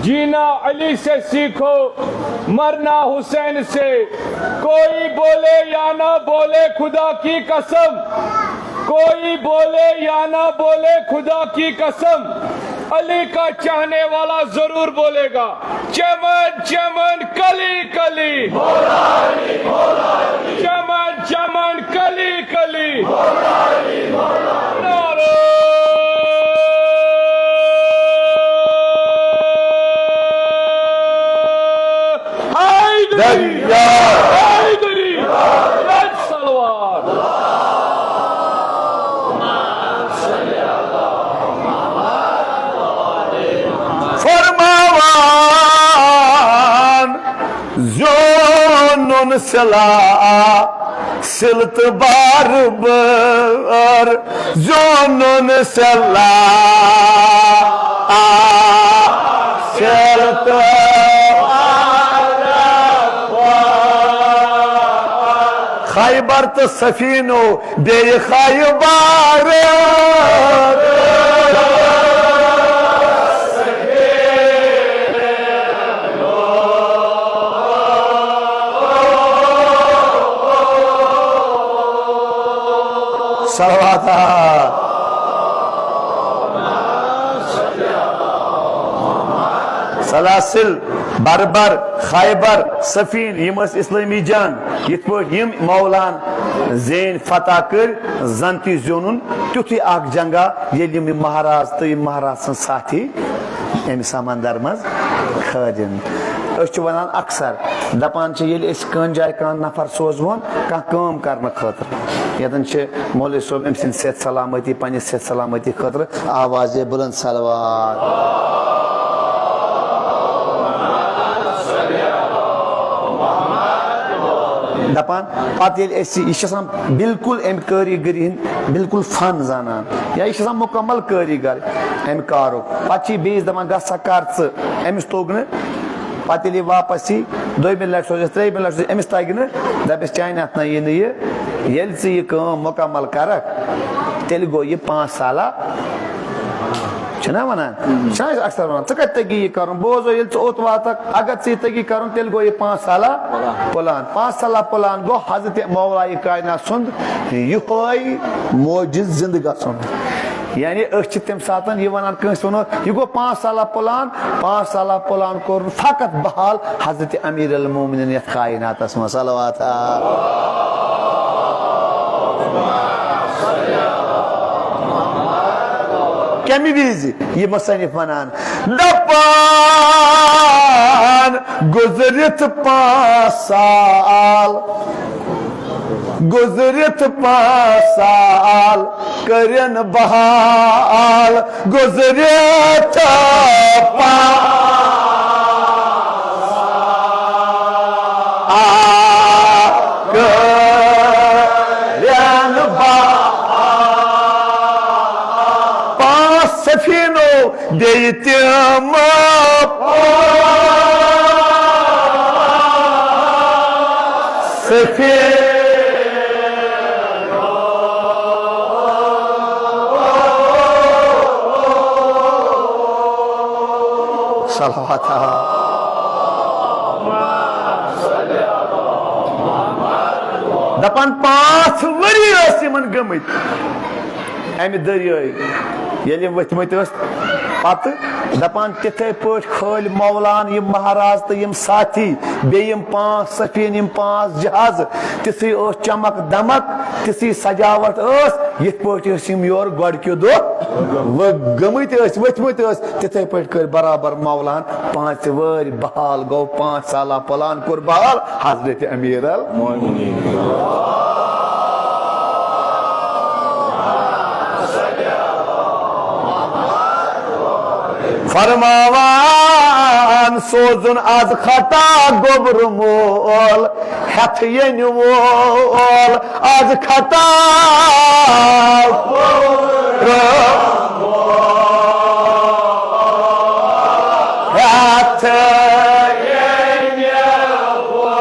جینا علی سے سیکھو، مرنا حسین سے۔ کوئی بولے یا نہ بولے خدا کی قسم، کوئی بولے یا نہ بولے خدا کی قسم، علی کا چاہنے والا ضرور بولے گا، چمن چمن کلی کلی، چمن چمن کلی کلی، نعرہ حیدری، حیدری، صلوات۔ فرماوان زیونُن سلا سِل تہٕ بار بار، زیونُن سلا سِل تہٕ خیبر تہٕ سفینو بیٚیہِ خیبر۔ صلوات۔ سلاسل، بربر، خیبر، سفین، یِم ٲسۍ اسلٲمی جنگ۔ یِتھ پٲٹھۍ یِم مولان زینۍ فتح کٔرۍ، زن تہِ زیوٗنُن تیُتھُے اکھ جنگا، ییٚلہِ یِم مہراز تہٕ یِم مہراز سٕنٛز ساتھی أمۍ سمندر منٛز کھٲجِن۔ أسۍ چھِ ونان اکثر، دپان چھِ، ییٚلہِ أسۍ کُنہِ جایہِ کانٛہہ نفر سوزہون کانٛہہ کٲم کرنہٕ خٲطرٕ، ییٚتٮ۪ن چھِ مولوی صٲب أمۍ سٕنٛدِ صحت سلامتی، پننہِ صحت سلامتی خٲطرٕ آواز بلند صلوات۔ دپان، پتہٕ ییٚلہِ أسۍ، یہِ چھِ آسان بالکل امہِ کٲریٖگٔری ہٕنٛدۍ بالکل فن زانان، یا یہِ چھِ آسان مکمل کٲریٖگر امہِ کارُک۔ پتہٕ چھِ یہِ بیٚیِس دپان، گژھ سا کر ژٕ، أمِس توٚگ نہٕ۔ پتہٕ ییٚلہِ یہِ واپس یی، دوٚیمہِ لٹہِ سوزٮ۪س، ترٛیٚیمہِ لٹہِ سوزٮ۪س، أمِس تگہِ نہٕ، دپٮ۪س، چانہِ اتھٕ نہ یی نہٕ یہِ۔ ییٚلہِ ژٕ یہِ کٲم مکمل کرکھ، تیٚلہِ گوٚو یہِ پانٛژھ سالہ۔ چھِنہ ونان؟ چھِنہ أسۍ اکثر ونان، ژٕ کتہِ تگی یہِ کرُن؟ بوزو، ییٚلہِ ژٕ اوٚت واتکھ، اگر ژٕ یہِ تگی کرُن، تیٚلہِ گوٚو یہِ پانٛژھ سالہ پلان۔ پانٛژھ سالہ پلان گوٚو حضرت مولائے کائنات سُنٛد یِہوٚے معجز زندٕ گژھُن۔ یعنی أسۍ چھِ تَمہِ ساتَن یہِ وَنان کٲنٛسہِ وَنو، یہِ گوٚو پانٛژھ سالہ پلان، پانٛژھ سالہ پلان کوٚرُن فقط بحال حضرت امیر المومنین یَتھ کائناتَس منٛز، صلوات۔ کَمہِ وِزِ؟ یہِ مصنف وَنان، دَپان گُزرِتھ پانٛژھ سال، گُزرِتھ پانٛژھ سال کٔرِن بحال، گُزرِتھ پانٛژھ سال کٔرِن بحال۔ پانٛژھ سفینو بیٚیہِ تِم سفید۔ صلوات۔ دپان پانٛژھ ؤری ٲسۍ یِمن گٔمٕتۍ۔ امہِ دٔریاے ییٚلہِ یِم ؤتھمٕتۍ ٲسۍ، پتہٕ دپان، تِتھے پٲٹھۍ کھٲلۍ مولان یِم مہراز تہٕ یِم ساتھی، بیٚیہِ یِم پانٛژھ سفیٖن، یِم پانٛژھ جہاز، تِژھٕے ٲس چمک دمک، تِژھٕے سجاوٹ ٲس، یِتھ پٲٹھۍ ٲسۍ یِم یورٕ گۄڈٕ کیُو دۄہ ؤ-، گٔمٕتۍ ٲسۍ، ؤتھمٕتۍ ٲسۍ، تِتھے پٲٹھۍ کٔرۍ برابر مولان پانٛژِ وٲرۍ بحال گوٚو، پانٛژھ سالہ پلان کوٚر بحال حضرت امیر المومنین۔ فرماوان سوزُن از خطا گوٚبرٕ مول، ہٮ۪تھ ییٚنہِ وول از خطا گوٚبرٕ مول، ہٮ۪تھ ییٚنہِ وول۔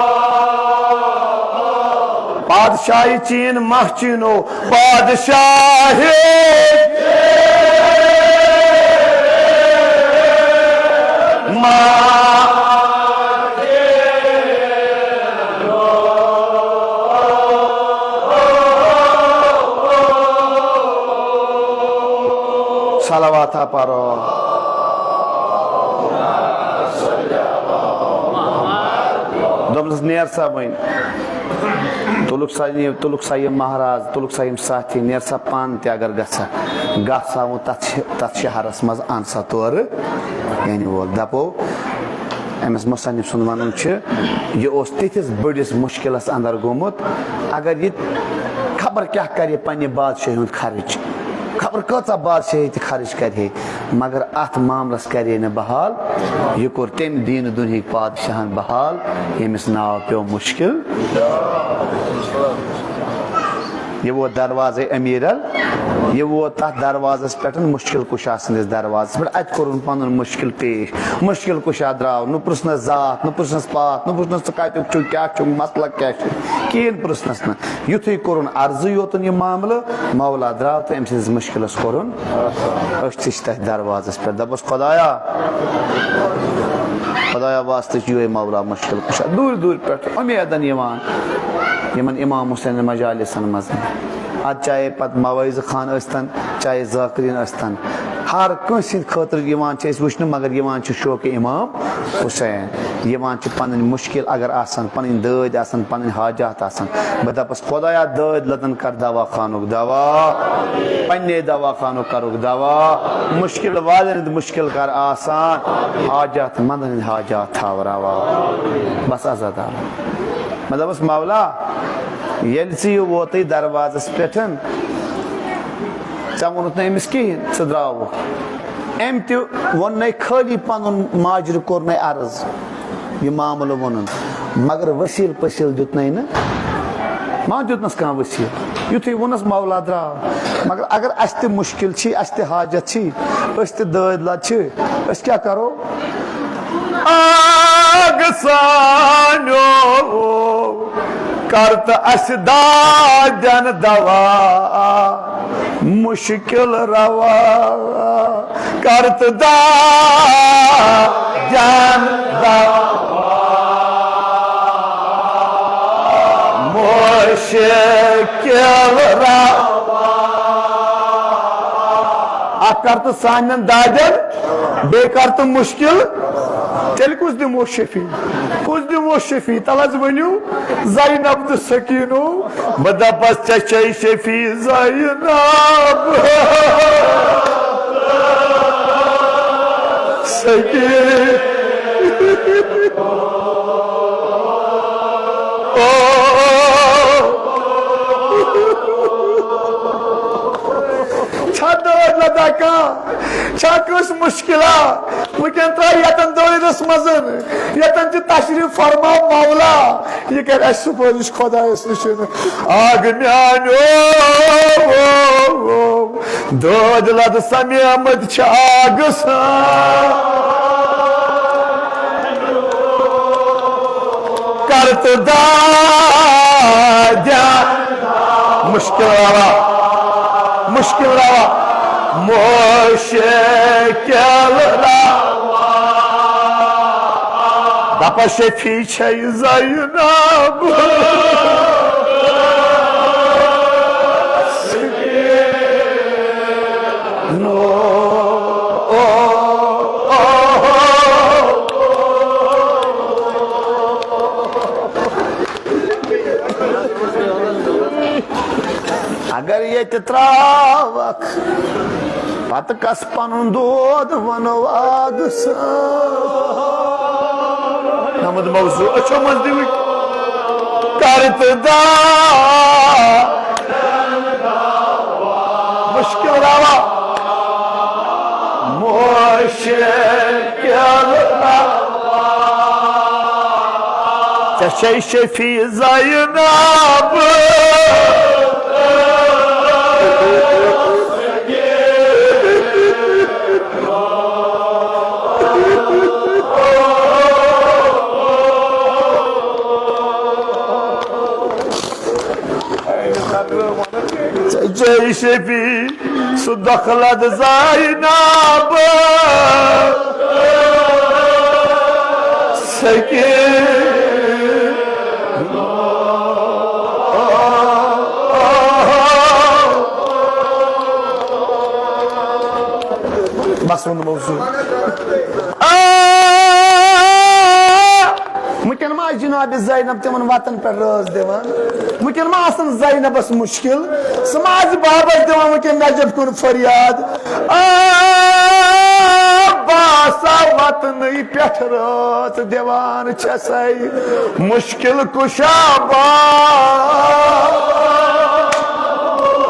پادشاہی چین مہ چینو، پادشاہی مہ صلوات پرو۔ دوٚپنَس، "نیر سا وۄنۍ۔" تُلُکھ سا یہِ، تُلُکھ سا یہِ مہراز، تُلُکھ سا یِم ساتھی، نیر سا پانہٕ تہِ اگر گژھکھ۔ گژھ سا وۄنۍ تَتھ شہ-، تَتھ شہرَس منٛز، اَن سا تورٕ ییٚنہِ وول۔ دَپو، أمِس مُصنِف سُنٛد وَنُن چھُ، یہِ اوس تِتھِس بٔڑِس مُشکِلَس اَندَر گوٚمُت، اگر یہِ خبر کیٛاہ کَرِ پنٛنہِ بادشاہی ہُنٛد خرٕچ، خبر کۭژاہ بادشاہی تہِ خرٕچ کَرِ ہے، مگر اَتھ معاملَس کَرِ ہے نہٕ بحال۔ یہِ کوٚر تٔمۍ دیٖنہٕ دُنہِکۍ پادشاہَن بحال، ییٚمِس ناو پیوٚو مُشکِل۔ یہِ ووت دروازے امیرل، یہِ ووت تتھ دروازس پٮ۪ٹھ، مشکل کشا سٕنٛدِس دروازس پٮ۪ٹھ۔ اتہِ کوٚرُن پنُن مشکل پیش۔ مشکل کشا درٛاو، نہٕ پرٛژھنس ذات، نہٕ پرٛژھنس پاتھ، نہٕ پرٛژھنس ژٕ کتیُک چھُکھ، کیٛاہ چھُکھ، مسلک کیٛاہ چھُ، کِہیٖنۍ پرٛژھنس نہٕ۔ یُتھُے کوٚرُن عرضہٕ یوتُن یہِ معاملہٕ، مولا درٛاو تہٕ أمۍ سٕنٛدِس مشکلس کوٚرُن۔ أسۍ تہِ چھِ تتھ دروازس پٮ۪ٹھ، دپس، خدایا، خدایا واسطہٕ چھُ یِہوٚے مولا مشکل کشا۔ دوٗرِ دوٗرِ پٮ۪ٹھ اُمیدن یِوان یِمن امام حسین مجالسن منٛز۔ اتھ چاہے پتہٕ موعظہٕ خان ٲسۍتن، چاہے ذاکرین ٲسۍتن، ہر کٲنٛسہِ ہٕنٛدِ خٲطرٕ یِوان چھِ أسۍ وٕچھنہٕ، مگر یِوان چھِ شوقِ امام حسین۔ یِوان چھِ پنٕنۍ مشکل اگر آسن، پنٕنۍ دٲدۍ آسن، پنٕنۍ حاجات آسن۔ بہٕ دپس، خدایا، دٲدۍ لدن کر دوا خانُک دوا، پننے دوا خانُک کرُکھ دوا، مشکل والٮ۪ن ہٕنٛدۍ مشکل کر آسان، حاجات مندن ہٕنٛدۍ حاجات تھاو روا۔ بس عزت آو۔ مےٚ دوٚپُس، مولا، ییٚلہِ ژٕ یہِ ووتُے دروازس پٮ۪ٹھ، ژےٚ ووٚنُتھ نہٕ أمِس کِہیٖنۍ، ژٕ درٛاوُکھ۔ أمۍ تہِ ووٚن نَے خٲلی پنُن ماجرٕ کوٚر نَے عرض، یہِ معاملہٕ ووٚنُن، مگر ؤسیٖل پٔسیٖل دیُت نَے نہٕ۔ ما دیُتنَس کانٛہہ ؤسیٖل؟ یُتھُے ووٚنُس، مولا درٛاو۔ مگر اگر اَسہِ تہِ مُشکِل چھی، اَسہِ تہِ حاجت چھی، أسۍ تہِ دٲدۍ لَد چھِ، أسۍ کیٛاہ کَرو؟ آگ سانیو کر تہٕ اَسہِ دادٮ۪ن دوا، مُشکِل روا کر تہٕ دادٮ۪ن دوا، مُشکِل روا۔ اکھ کر تہٕ سانٮ۪ن دادٮ۪ن، بیٚیہِ کر تہٕ مُشکِل۔ تیٚلہِ کُس دِمو شفیع؟ کُس دِمو شفیع؟ تَلہٕ حظ ؤنِو، زینب تہٕ سکیٖنو۔ بہٕ دَپَس، ژےٚ چھے شفیع زینب۔ سکیٖن۔ او۔ چھا دٲدۍ لدان کانٛہہ؟ چھا کٲنٛسہِ مُشکِلا؟ وٕنکٮ۪ن ترٛاو یَتَن دٲیرَس منٛز، یَتَن تہِ تشریٖف فرما مولا، یہِ کَرِ اَسہِ سُفٲرِش خۄدایَس نِش۔ آگ میٛانیو، دٲدۍ لَد سَمیمٕتۍ چھِ آگہٕ سان۔ کر تہٕ دادٮ۪ن۔ مُشکِل روا، مُشکِل روا، مُشکِل روا۔ دَپان شفیع چھے زینب۔ نو۔ اگر ییٚتہِ ترٛاوَکھ، پتہٕ کس پنُن دود ونو آگہٕ سان۔ نمد موضوع أچھو منٛز دِوٕکۍ۔ کر تہٕ داد۔ مُشکِل روا۔ مُشکِل روا۔ چھے شفیع زینب۔ ژےٚ چھے شفیع سُہ دۄکھلت زینب سکیٖن۔ بس ووٚن موضوع۔ آ، وٕنکٮ۪ن ما آسہِ جناب زینب تِمن وتن پٮ۪ٹھ رٲژ دِوان؟ وٕنکٮ۪ن ما آسن زینبس مُشکِل؟ سُہ ما آسہِ بابس دِوان وٕنکٮ۪ن نجف کُن فریاد؟ آ، بہٕ آسا وتنٕے پٮ۪ٹھ رٲژ دِوان چھسے مُشکِل کُشا باب۔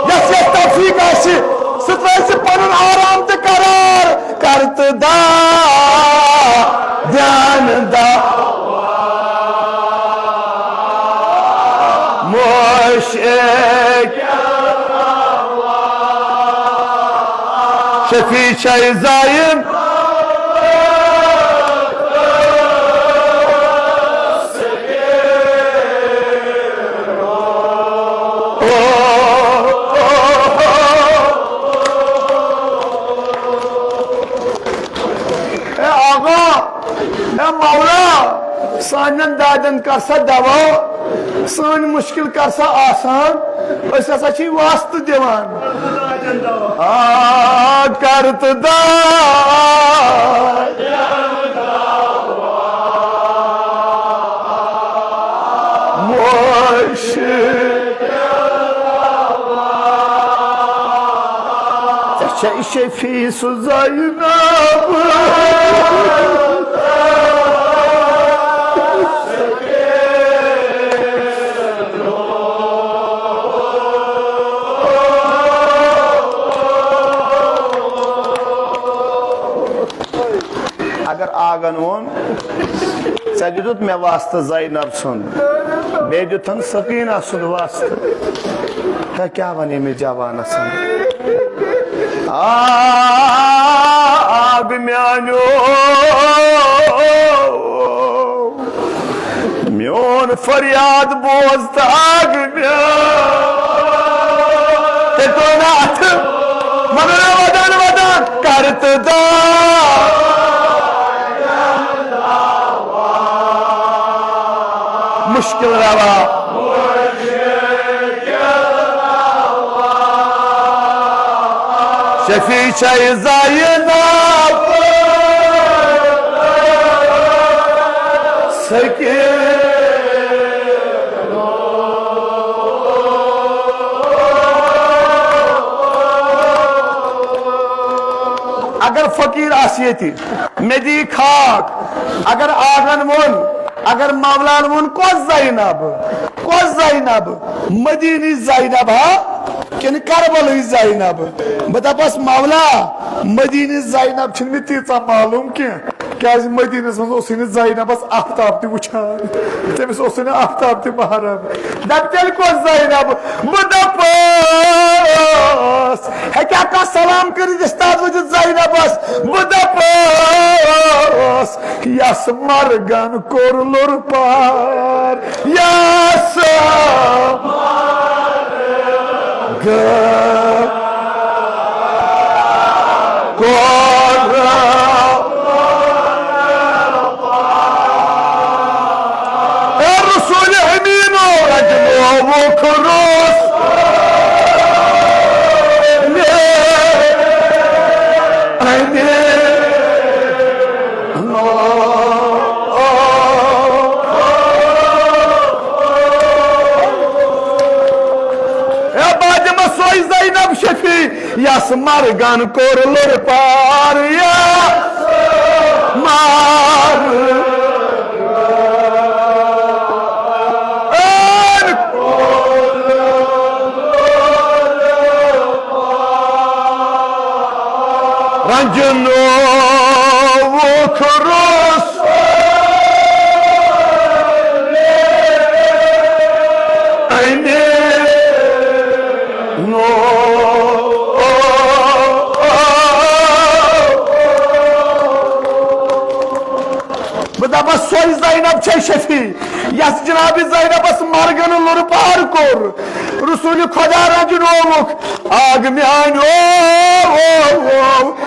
یس یس توفیق آسہِ، سُہ ترٲوِ پنُن آرام تہٕ قرار۔ کر تہٕ دا دیان دا مشک شفیع چھے زاین۔ اے آغا، اے مولا، سانٮ۪ن دادٮ۪ن کر سا دوا، سٲنۍ مُشکِل کر سا آسان، أسۍ ہسا چھِ واسطہٕ دِوان۔ آ، کر تہٕ دا مُشکِل۔ ژےٚ چھے شفیع سُہ زینب۔ اگر آغن ووٚن، ژےٚ دیُتُتھ مےٚ واسطہٕ زینب سُنٛد، بیٚیہِ دیُتتھن سکینہ سُنٛد واسطہٕ۔ ہے، کیٛاہ وَنہٕ ییٚمِس جوانَس؟ آ، آغ میٛانیو، میون فریاد بوز تہٕ آغ میٛانیو۔ تٔمۍ تُل نہٕ اَتھٕ، مگر ودان ودان کر تہٕ دا مُشکِل روا۔ شفیع چھے زینب سکیٖن۔ اگر فقیٖر آسہِ ییٚتہِ، مےٚ دِیہِ خاک۔ اگر آغن ووٚن، اگر مولان ووٚن، کۄس زینب؟ کۄس زینب؟ مدیٖنٕچ زینب ہا کِنہٕ کربلٕچ زینب؟ بہٕ دپس، مولا، مدیٖنٕچ زینب چھِنہٕ مےٚ تیٖژاہ معلوٗم کینٛہہ، کیازِ مدیٖنس منٛز اوسُے نہٕ زینبس آفتاب تہِ وٕچھان، تٔمِس اوسُے نہٕ آفتاب تہِ محرم۔ دپہِ، تیٚلہِ کۄس زینب؟ بہٕ دپس، ہیٚکیٛاہ کانٛہہ سلام کٔرِتھ استاد وجد زینبس؟ بہٕ دپس، یس مرگن کوٚر لوٚر پار، یس مرگن کوٚر۔ اے رسول امیٖنو، رجنووُکھ روٚس۔ اے فاطمہ سوے زینب شفیع، یس مرگن کوٚر لوٚر پار، یس مر۔ رنجنووُکھ روٚس۔ بس سۄے زینب چھے شفیع، یس جناب زینبس مرگن لُرٕ پار کوٚر۔ رسول خدا رنجنووُکھ، آگ میانیو،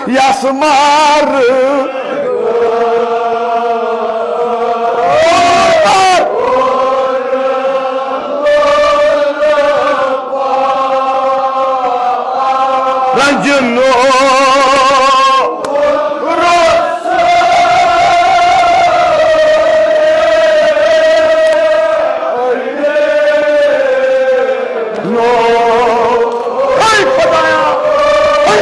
یس مار۔ رنجنو۔ نو۔ ہے خدایا! ہے!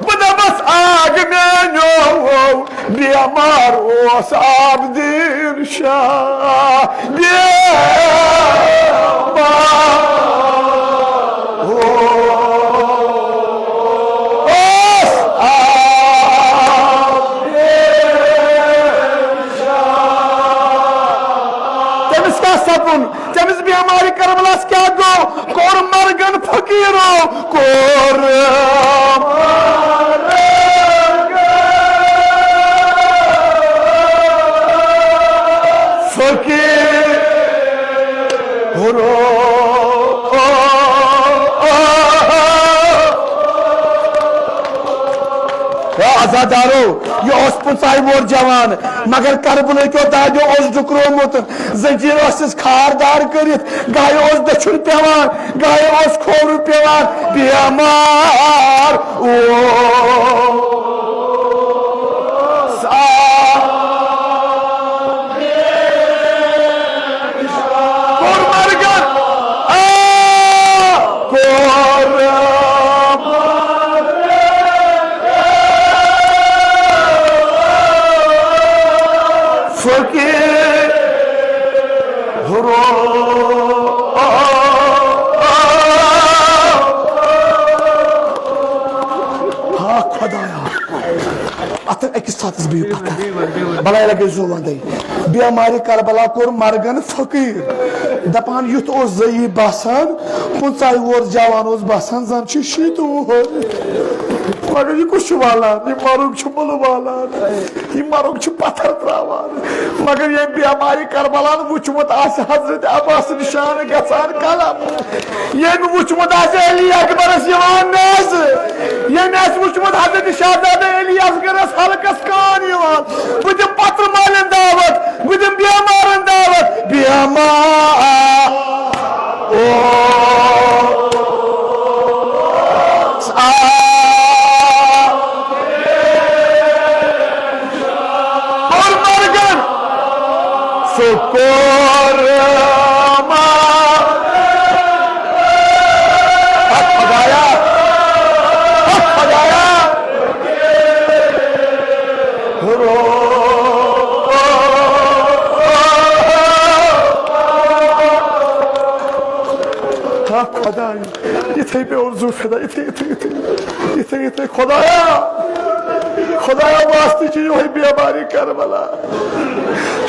بہٕ دَپَس آگ میٛانیو، بیمار اوس عابدیٖن شاہ، بیمار اوس عابدیٖن شاہ۔ تٔمِس کیٛاہ سَپُد؟ تٔمِس بیمارِ کربلاہَس کیٛاہ گوٚو؟ کوٚر مرگن فقیٖرو، کوٚر فقیٖرو۔ یا عزادارو، یہِ اوس پٕنٛژٕہَے وُہُر جوان، مگر کربلہٕ کیو دادیو اوس ڈُکرومُت۔ زنجیر ٲسِس خار دار کٔرِتھ، گایہِ اوس دٔچھُن پٮ۪وان، گایہِ اوس کھووُر پٮ۪وان، بیمار اوس آ۔ کوٚر مرگن آ، کوٚر فقیٖر۔ ہُرو۔ ہا خۄدایا، اَتھ أکِس ساتَس بِہِو پَتھر۔ بَلاے لَگے زُو وَندَے۔ بیمارِ کربلا کوٚر مرگن فقیٖر۔ دَپان یُتھ اوس ضعیف باسان، پٕنٛژٕہَے وُہُر جوان اوس باسان زَن چھُ شیٖتہٕ وُہُر۔ مگر یہِ کُس چھُ والان؟ یہِ مرُگ چھُ مُلہٕ والان۔ یہِ مرُگ چھُ پتھر تراوان۔ مگر ییٚمۍ بیمارِ کربلان وُچھمُت آسہِ حضرت عباس نشان گژھان قلم، ییٚمۍ وُچھمُت آسہِ علی اکبرس یِوان نیزٕ، ییٚمۍ آسہِ وُچھمُت حضرت شہزادہ علی اصغرس حلقس کان یِوان، بہٕ دِمہٕ پتھر مالٮ۪ن دعوت، بہٕ دِمہٕ بیمارن دعوت، بیمار۔ اوس آ۔ کوٚر مرگن سُہ کوٚر ما۔ حق خدایا، حق خدایا۔ ہا خۄداے، یِتھَے پیوٚو زُو فِدا، یِتھَے، یِتھَے، یِتھَے، یِتھَے، یِتھَے۔ خۄدایا، خۄدایا، واسطہٕ چھُ یِہوٚے بیمارِ کربلا،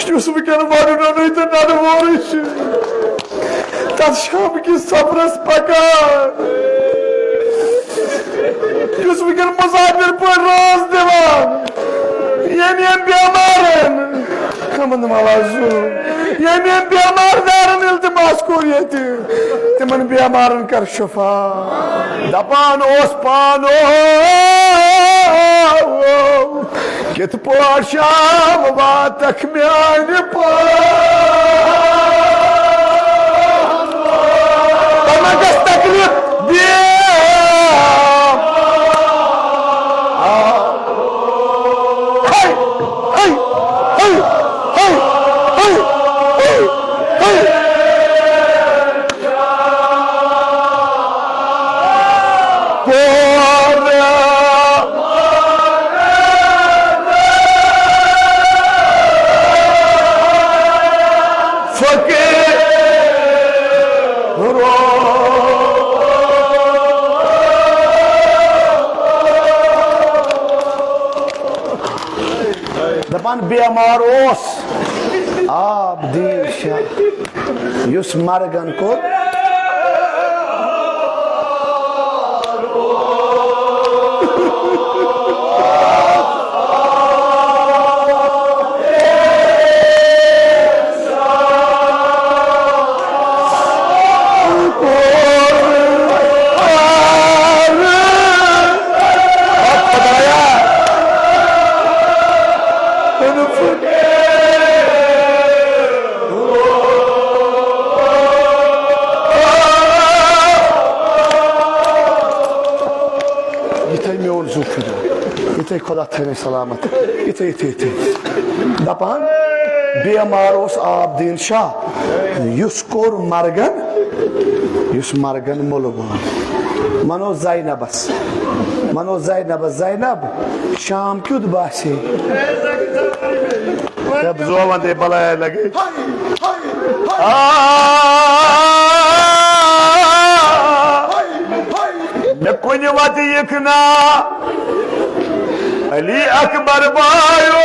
یُس وٕنکٮ۪ن وَنُن نوٚنُے تہٕ نَنہٕ وورٕے چھُ۔ تَتھ شام کِس سفرس پکان، یُس وٕنکٮ۪ن مسافر پٲٹھۍ رٲژ دِوان، ییٚمۍ ییٚمۍ بیمارن، کمن ملازو، ییٚمۍ ییٚمۍ بیمار دارن التماس کوٚر ییٚتہِ، تِمن بیمارن کر شفا۔ دپان اوس پانو، کِتھ پٲٹھۍ شام واتکھ میانہِ پان؟ تمن گژھِ تکلیف، بے۔ ہے، ہے، ہے۔ کوٚر فقیٖر۔ دپان بیمار اوس عابدیٖن شاہ، یُس مرگن کوٚر۔ میون زُو پھِریو۔ یِتھَے خۄدا تھٲوِنَے سلامت۔ یِتھَے، یِتھَے، یِتھَے۔ دَپان، بیمار اوس عابدیٖن شاہ، یُس کوٚر مرگن، یُس مرگن مُلہٕ وول۔ وَنو زینبس، وَنو زینبس، زینب، شام کیُتھ باسے؟ ہے، بہٕ زووَن تہِ بَلایہِ لَگے۔ آ، مےٚ کُنہِ وَتہِ یِکھ نا علی اکبر بایو۔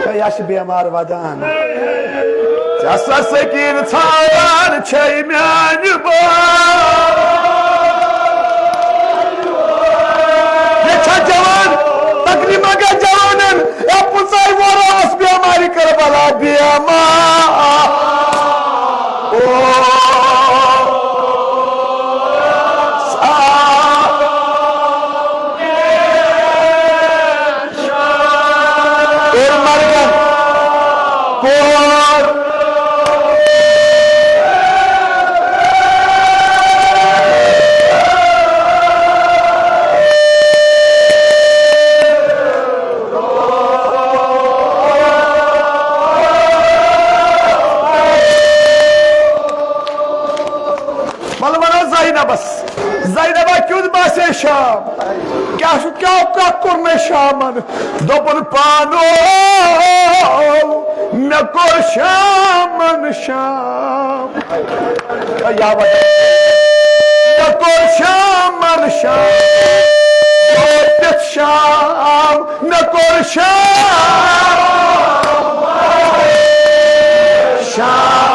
ہے، یہِ چھِ بیمار وَدان۔ ژےٚ سا سکیٖن ژھانٛڈان چھے میٛانہِ بایہِ۔ یہِ چھا جوان؟ تقریباً گٔے جوانن۔ اے پٕنٛژٕہَے وُہُر اوس بیمارِ کربلا بیمار۔ او، سا۔ کوٚر مرگن، کوٚر۔ وَلہٕ وَنو زینبس، زینبا کیُتھ باسے شام؟ کیٛاہ چھُ، کیٛاہ، کیٛاہ کوٚر مےٚ شامن؟ دوٚپُن پانو، مےٚ کوٚر شامن شام۔ یا وطن۔ مےٚ کوٚر شامن شام۔ وٲتِتھ شام۔ مےٚ کوٚر شام، شام۔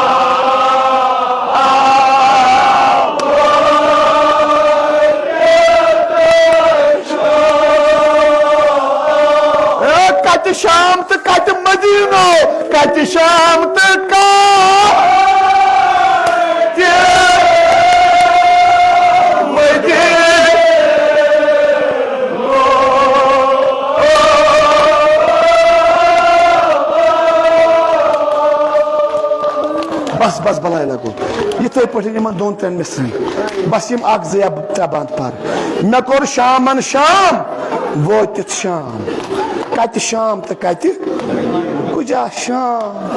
اے، کتہِ شام تہٕ کتہِ مدینہ، کتہِ شام تہٕ کتہِ مدینہ۔ بس، بس، بلاے لگو۔ یِتھے پٲٹھۍ یِمن دۄن ترٛٮ۪ن مصرن۔ بس یِم اکھ زٕ یا ترٛےٚ بند پر۔ مےٚ کوٚر شامن شام، وٲتِتھ شام۔ کتہِ شام تہٕ کتہِ؟ کُجا شام،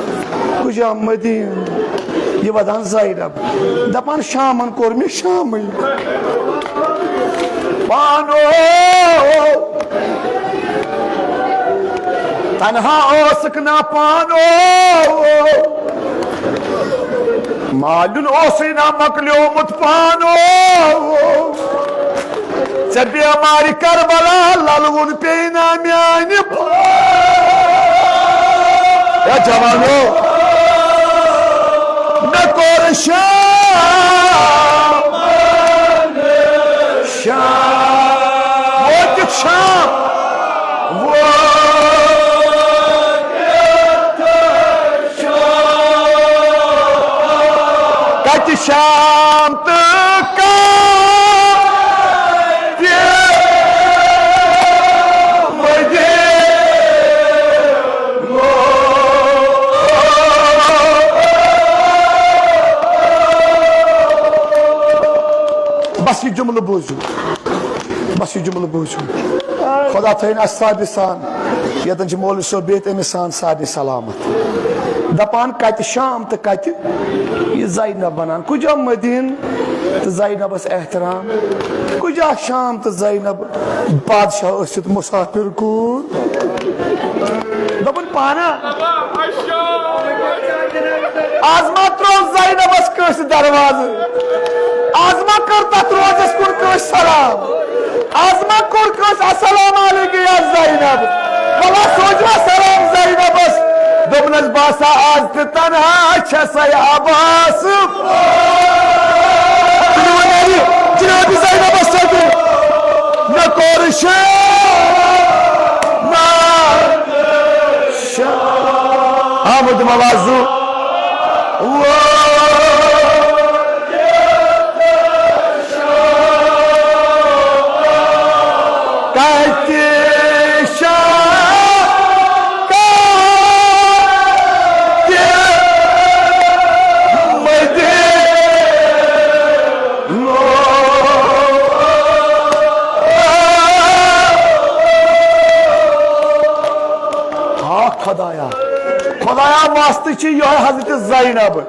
کُجا مدینہ۔ یہِ ودان زینب۔ دپان شامن کوٚر مےٚ شامٕے۔ پانو تنہا ٲسٕکھ نا پانو۔ مالیُن اوسُے نا مۄکلیومُت پانو۔ ژےٚ بیمارِ کربلا للوُن پیٚیہِ نا میانہِ پانو۔ ہے جوانو، مےٚ کوٚر شام، شام، وٲتِتھ شام، وٲتِتھ شام۔ کتہِ شام تہٕ کتہِ مدینہ۔ بس یہِ جملہٕ بوٗزِو، بس یہِ جملہٕ بوٗزِو۔ خدا تھٲیِن اَسہِ سارنٕے سان، ییٚتٮ۪ن چھِ مولوی صٲب بِہِتھ، أمِس سان سارنٕے سلامت۔ دپان کتہِ شام تہٕ کتہِ یہِ زینب ونان، کُجا مدینہ تہٕ زینبس احترام، کُجا شام تہٕ زینب بادشاہ ٲسِتھ مسافر کوٗر۔ دوٚپُن پانہ، از ما ترٛوو زینبس کٲنٛسہِ دروازٕ؟ از ما کٔر تتھ روزس کُن کٲنٛسہِ سلام؟ از ما کوٚر کٲنٛسہِ السلام علیکم یا زینب؟ ولا سوٗزوا سلام زینبس۔ دوٚپنس باسا از تہِ تنہا چھسے عباس۔ جناب زینبس سۭتۍ مےٚ کوٚر شام، شام۔ آمُت مواضوع۔ کتہِ شام، کتہِ مدینہ۔ تہٕ چھِ یِہوٚے حضرت زینب۔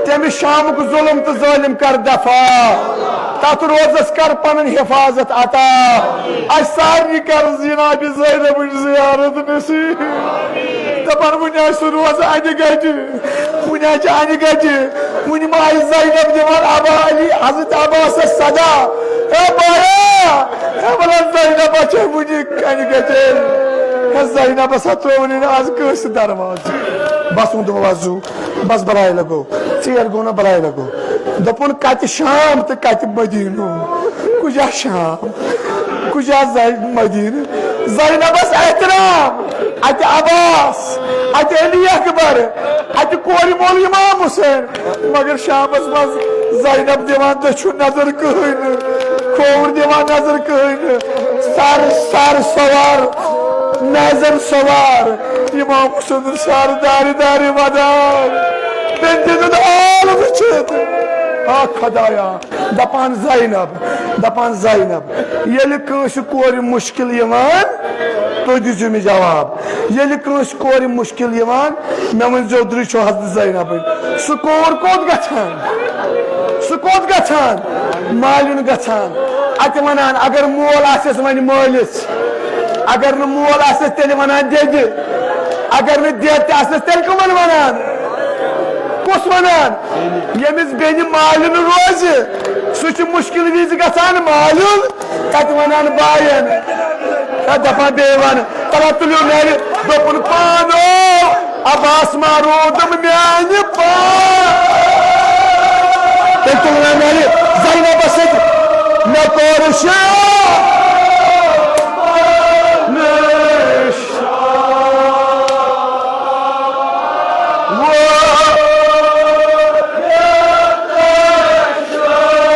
تٔمِس شامُک ظلم تہٕ ظٲلِم کر دفع۔ تتھ روزس کر پنٕنۍ حفاظت عطا۔ اسہِ سارنٕے کر جناب زینبٕچ زیارت نصیب۔ دپان وُنہِ آسہِ سُہ روزٕ انہِ گٹہِ۔ وُنہِ آسہِ انہِ گٹہِ۔ وُنہِ ما آسہِ زینب دِوان ابا علی، حضرت عباسس صدا۔ اے بایا! اے ولا زینب چھے وُنہِ انہِ گٹہِ۔ اے زینبس ہا ترٛوو نہٕ از کٲنٛسہِ دروازٕ۔ بس وۄنۍ دوٚپُن وۄزُو، بس بلاے لگو، ژیر گوٚو نہ بلاے لگو۔ دوٚپُن کتہِ شام تہٕ کتہِ مدینہٕ؟ کُجا شام؟ کُجا زاے مدینہٕ؟ زینبس احترام، اتہِ عباس، اتہِ علی اکبر، اتہِ کورِ مول امام حسین۔ مگر شامس منٛز زینب دِوان دٔچھُن نظر کٕہٕنۍ نہٕ، کھووُر دِوان نظر کٕہٕنۍ نہٕ، سر سر سوار، میزن سوار، امام حسین سر دارِ دارِ ودان۔ تٔمۍ تہِ دیُت حال وٕچھِتھ۔ آ خدایا، دپان زینب، دپان زینب، ییٚلہِ کٲنٛسہِ کورِ مُشکِل یِوان، تُہۍ دِژیو مےٚ جواب۔ ییٚلہِ کٲنٛسہِ کورِ مُشکِل یِوان، مےٚ ؤنۍزیو درٕے چھو حضرت زینبٕنۍ۔ سُہ کوٗر کوٚت گژھان؟ سُہ کوٚت گژھان؟ مالیُن گژھان۔ اَتہِ وَنان، اگر مول آسٮ۪س وۄنۍ مٲلِس، اگر نہٕ مول آسٮ۪س، تیٚلہِ وَنان دٮ۪دِ۔ اگر نہٕ دٮ۪د تہِ آسٮ۪س، تیٚلہِ کٕمَن وَنان؟ کُس وَنان؟ ییٚمِس بیٚنہِ مالیُن روزِ، سُہ چھُ مُشکِل وِزِ گژھان مالیُن۔ تتہِ ونان باین، تتھ دپان بیٚیہِ ون، تلہ تُلِو نرِ، دوٚپُن پانو، عباس ما روٗدُم میانہِ پان۔ تیٚلہِ تُل مےٚ نرِ، زینبس سۭتۍ مےٚ کوٚر شام۔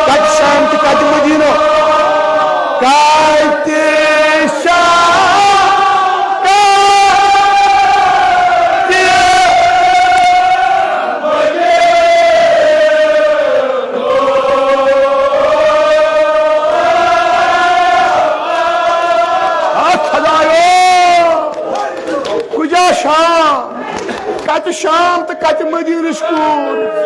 کتہِ شام تہٕ کتہِ مدینہ؟ کتہِ شام؟ کتہِ؟ آ خدایو! کجا شام؟ کتہِ شام تہٕ کتہِ مدینٕچ کوٗر؟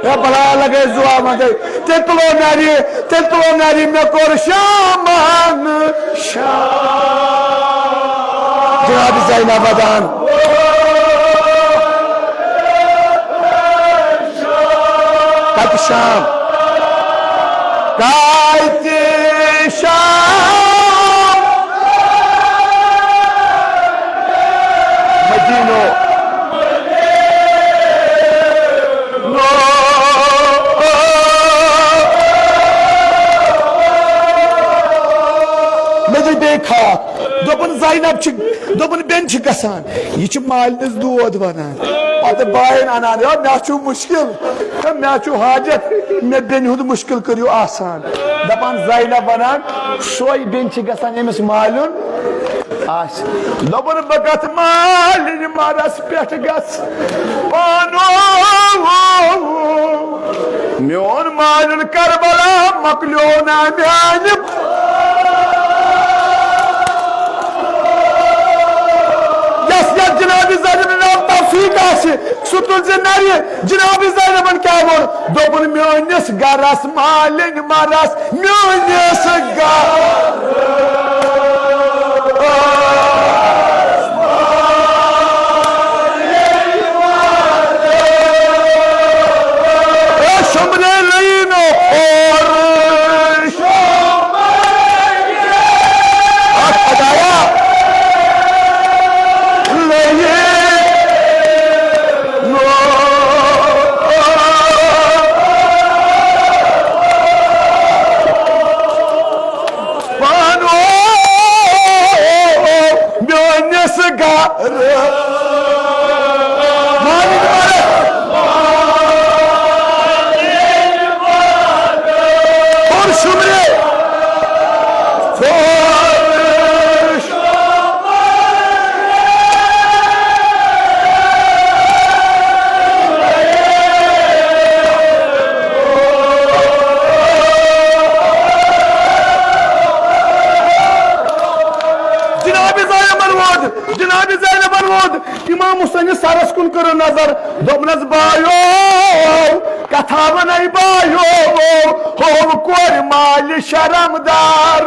ہے بلا لگے زوا مندے۔ تیٚلہِ تُلو نرِ، تیٚلہِ تُلو نرِ، مےٚ کوٚر شامن شام۔ جناب زینب ودان۔ کتہِ شام؟ کتہِ شام؟ مدینو۔ مےٚ دِژ بیٚیہِ کھاکھ۔ دوٚپُن زینب چھِ، دوٚپُن بیٚنہِ چھِ گژھان، یہِ چھِ مالِنِس دود وَنان۔ پَتہٕ باین اَنان، "ہے، مےٚ چھُ مُشکِل، ہے، مےٚ چھُ حاجت، مےٚ بیٚنہِ ہُنٛد مُشکِل کٔرِو آسان۔" دَپان زینب وَنان، سۄے بیٚنہِ چھِ گژھان ییٚمِس مالیُن آسہِ۔ دوٚپُن، "بہٕ کَتھ مالِنۍ مَرَس پٮ۪ٹھ گژھٕ، پانو۔" میون مالُن کربلا مۄکلیو نا میانہِ۔ یس یتھ جناب زینب ناو توفیق آسہِ، سُہ تُلزِ نرِ۔ جناب زینبن کیٛاہ ووٚن؟ دوٚپُن، "میٲنِس گرس مالِنۍ مرس، میٲنِس گرس۔" اے شمرے لینو اور اکھ خدایا۔ لینو۔ پانو میٲنِس گرٕ۔ مالِک مالِک۔ اور شُمرِ۔ اور جناب زینبن ووت، جناب زینب سٲنِس سرس کُن کٔرٕن نظر، دوٚپنس، بایو، کتھا ونے بایو، ہوو کورِ مالہِ شرم دار۔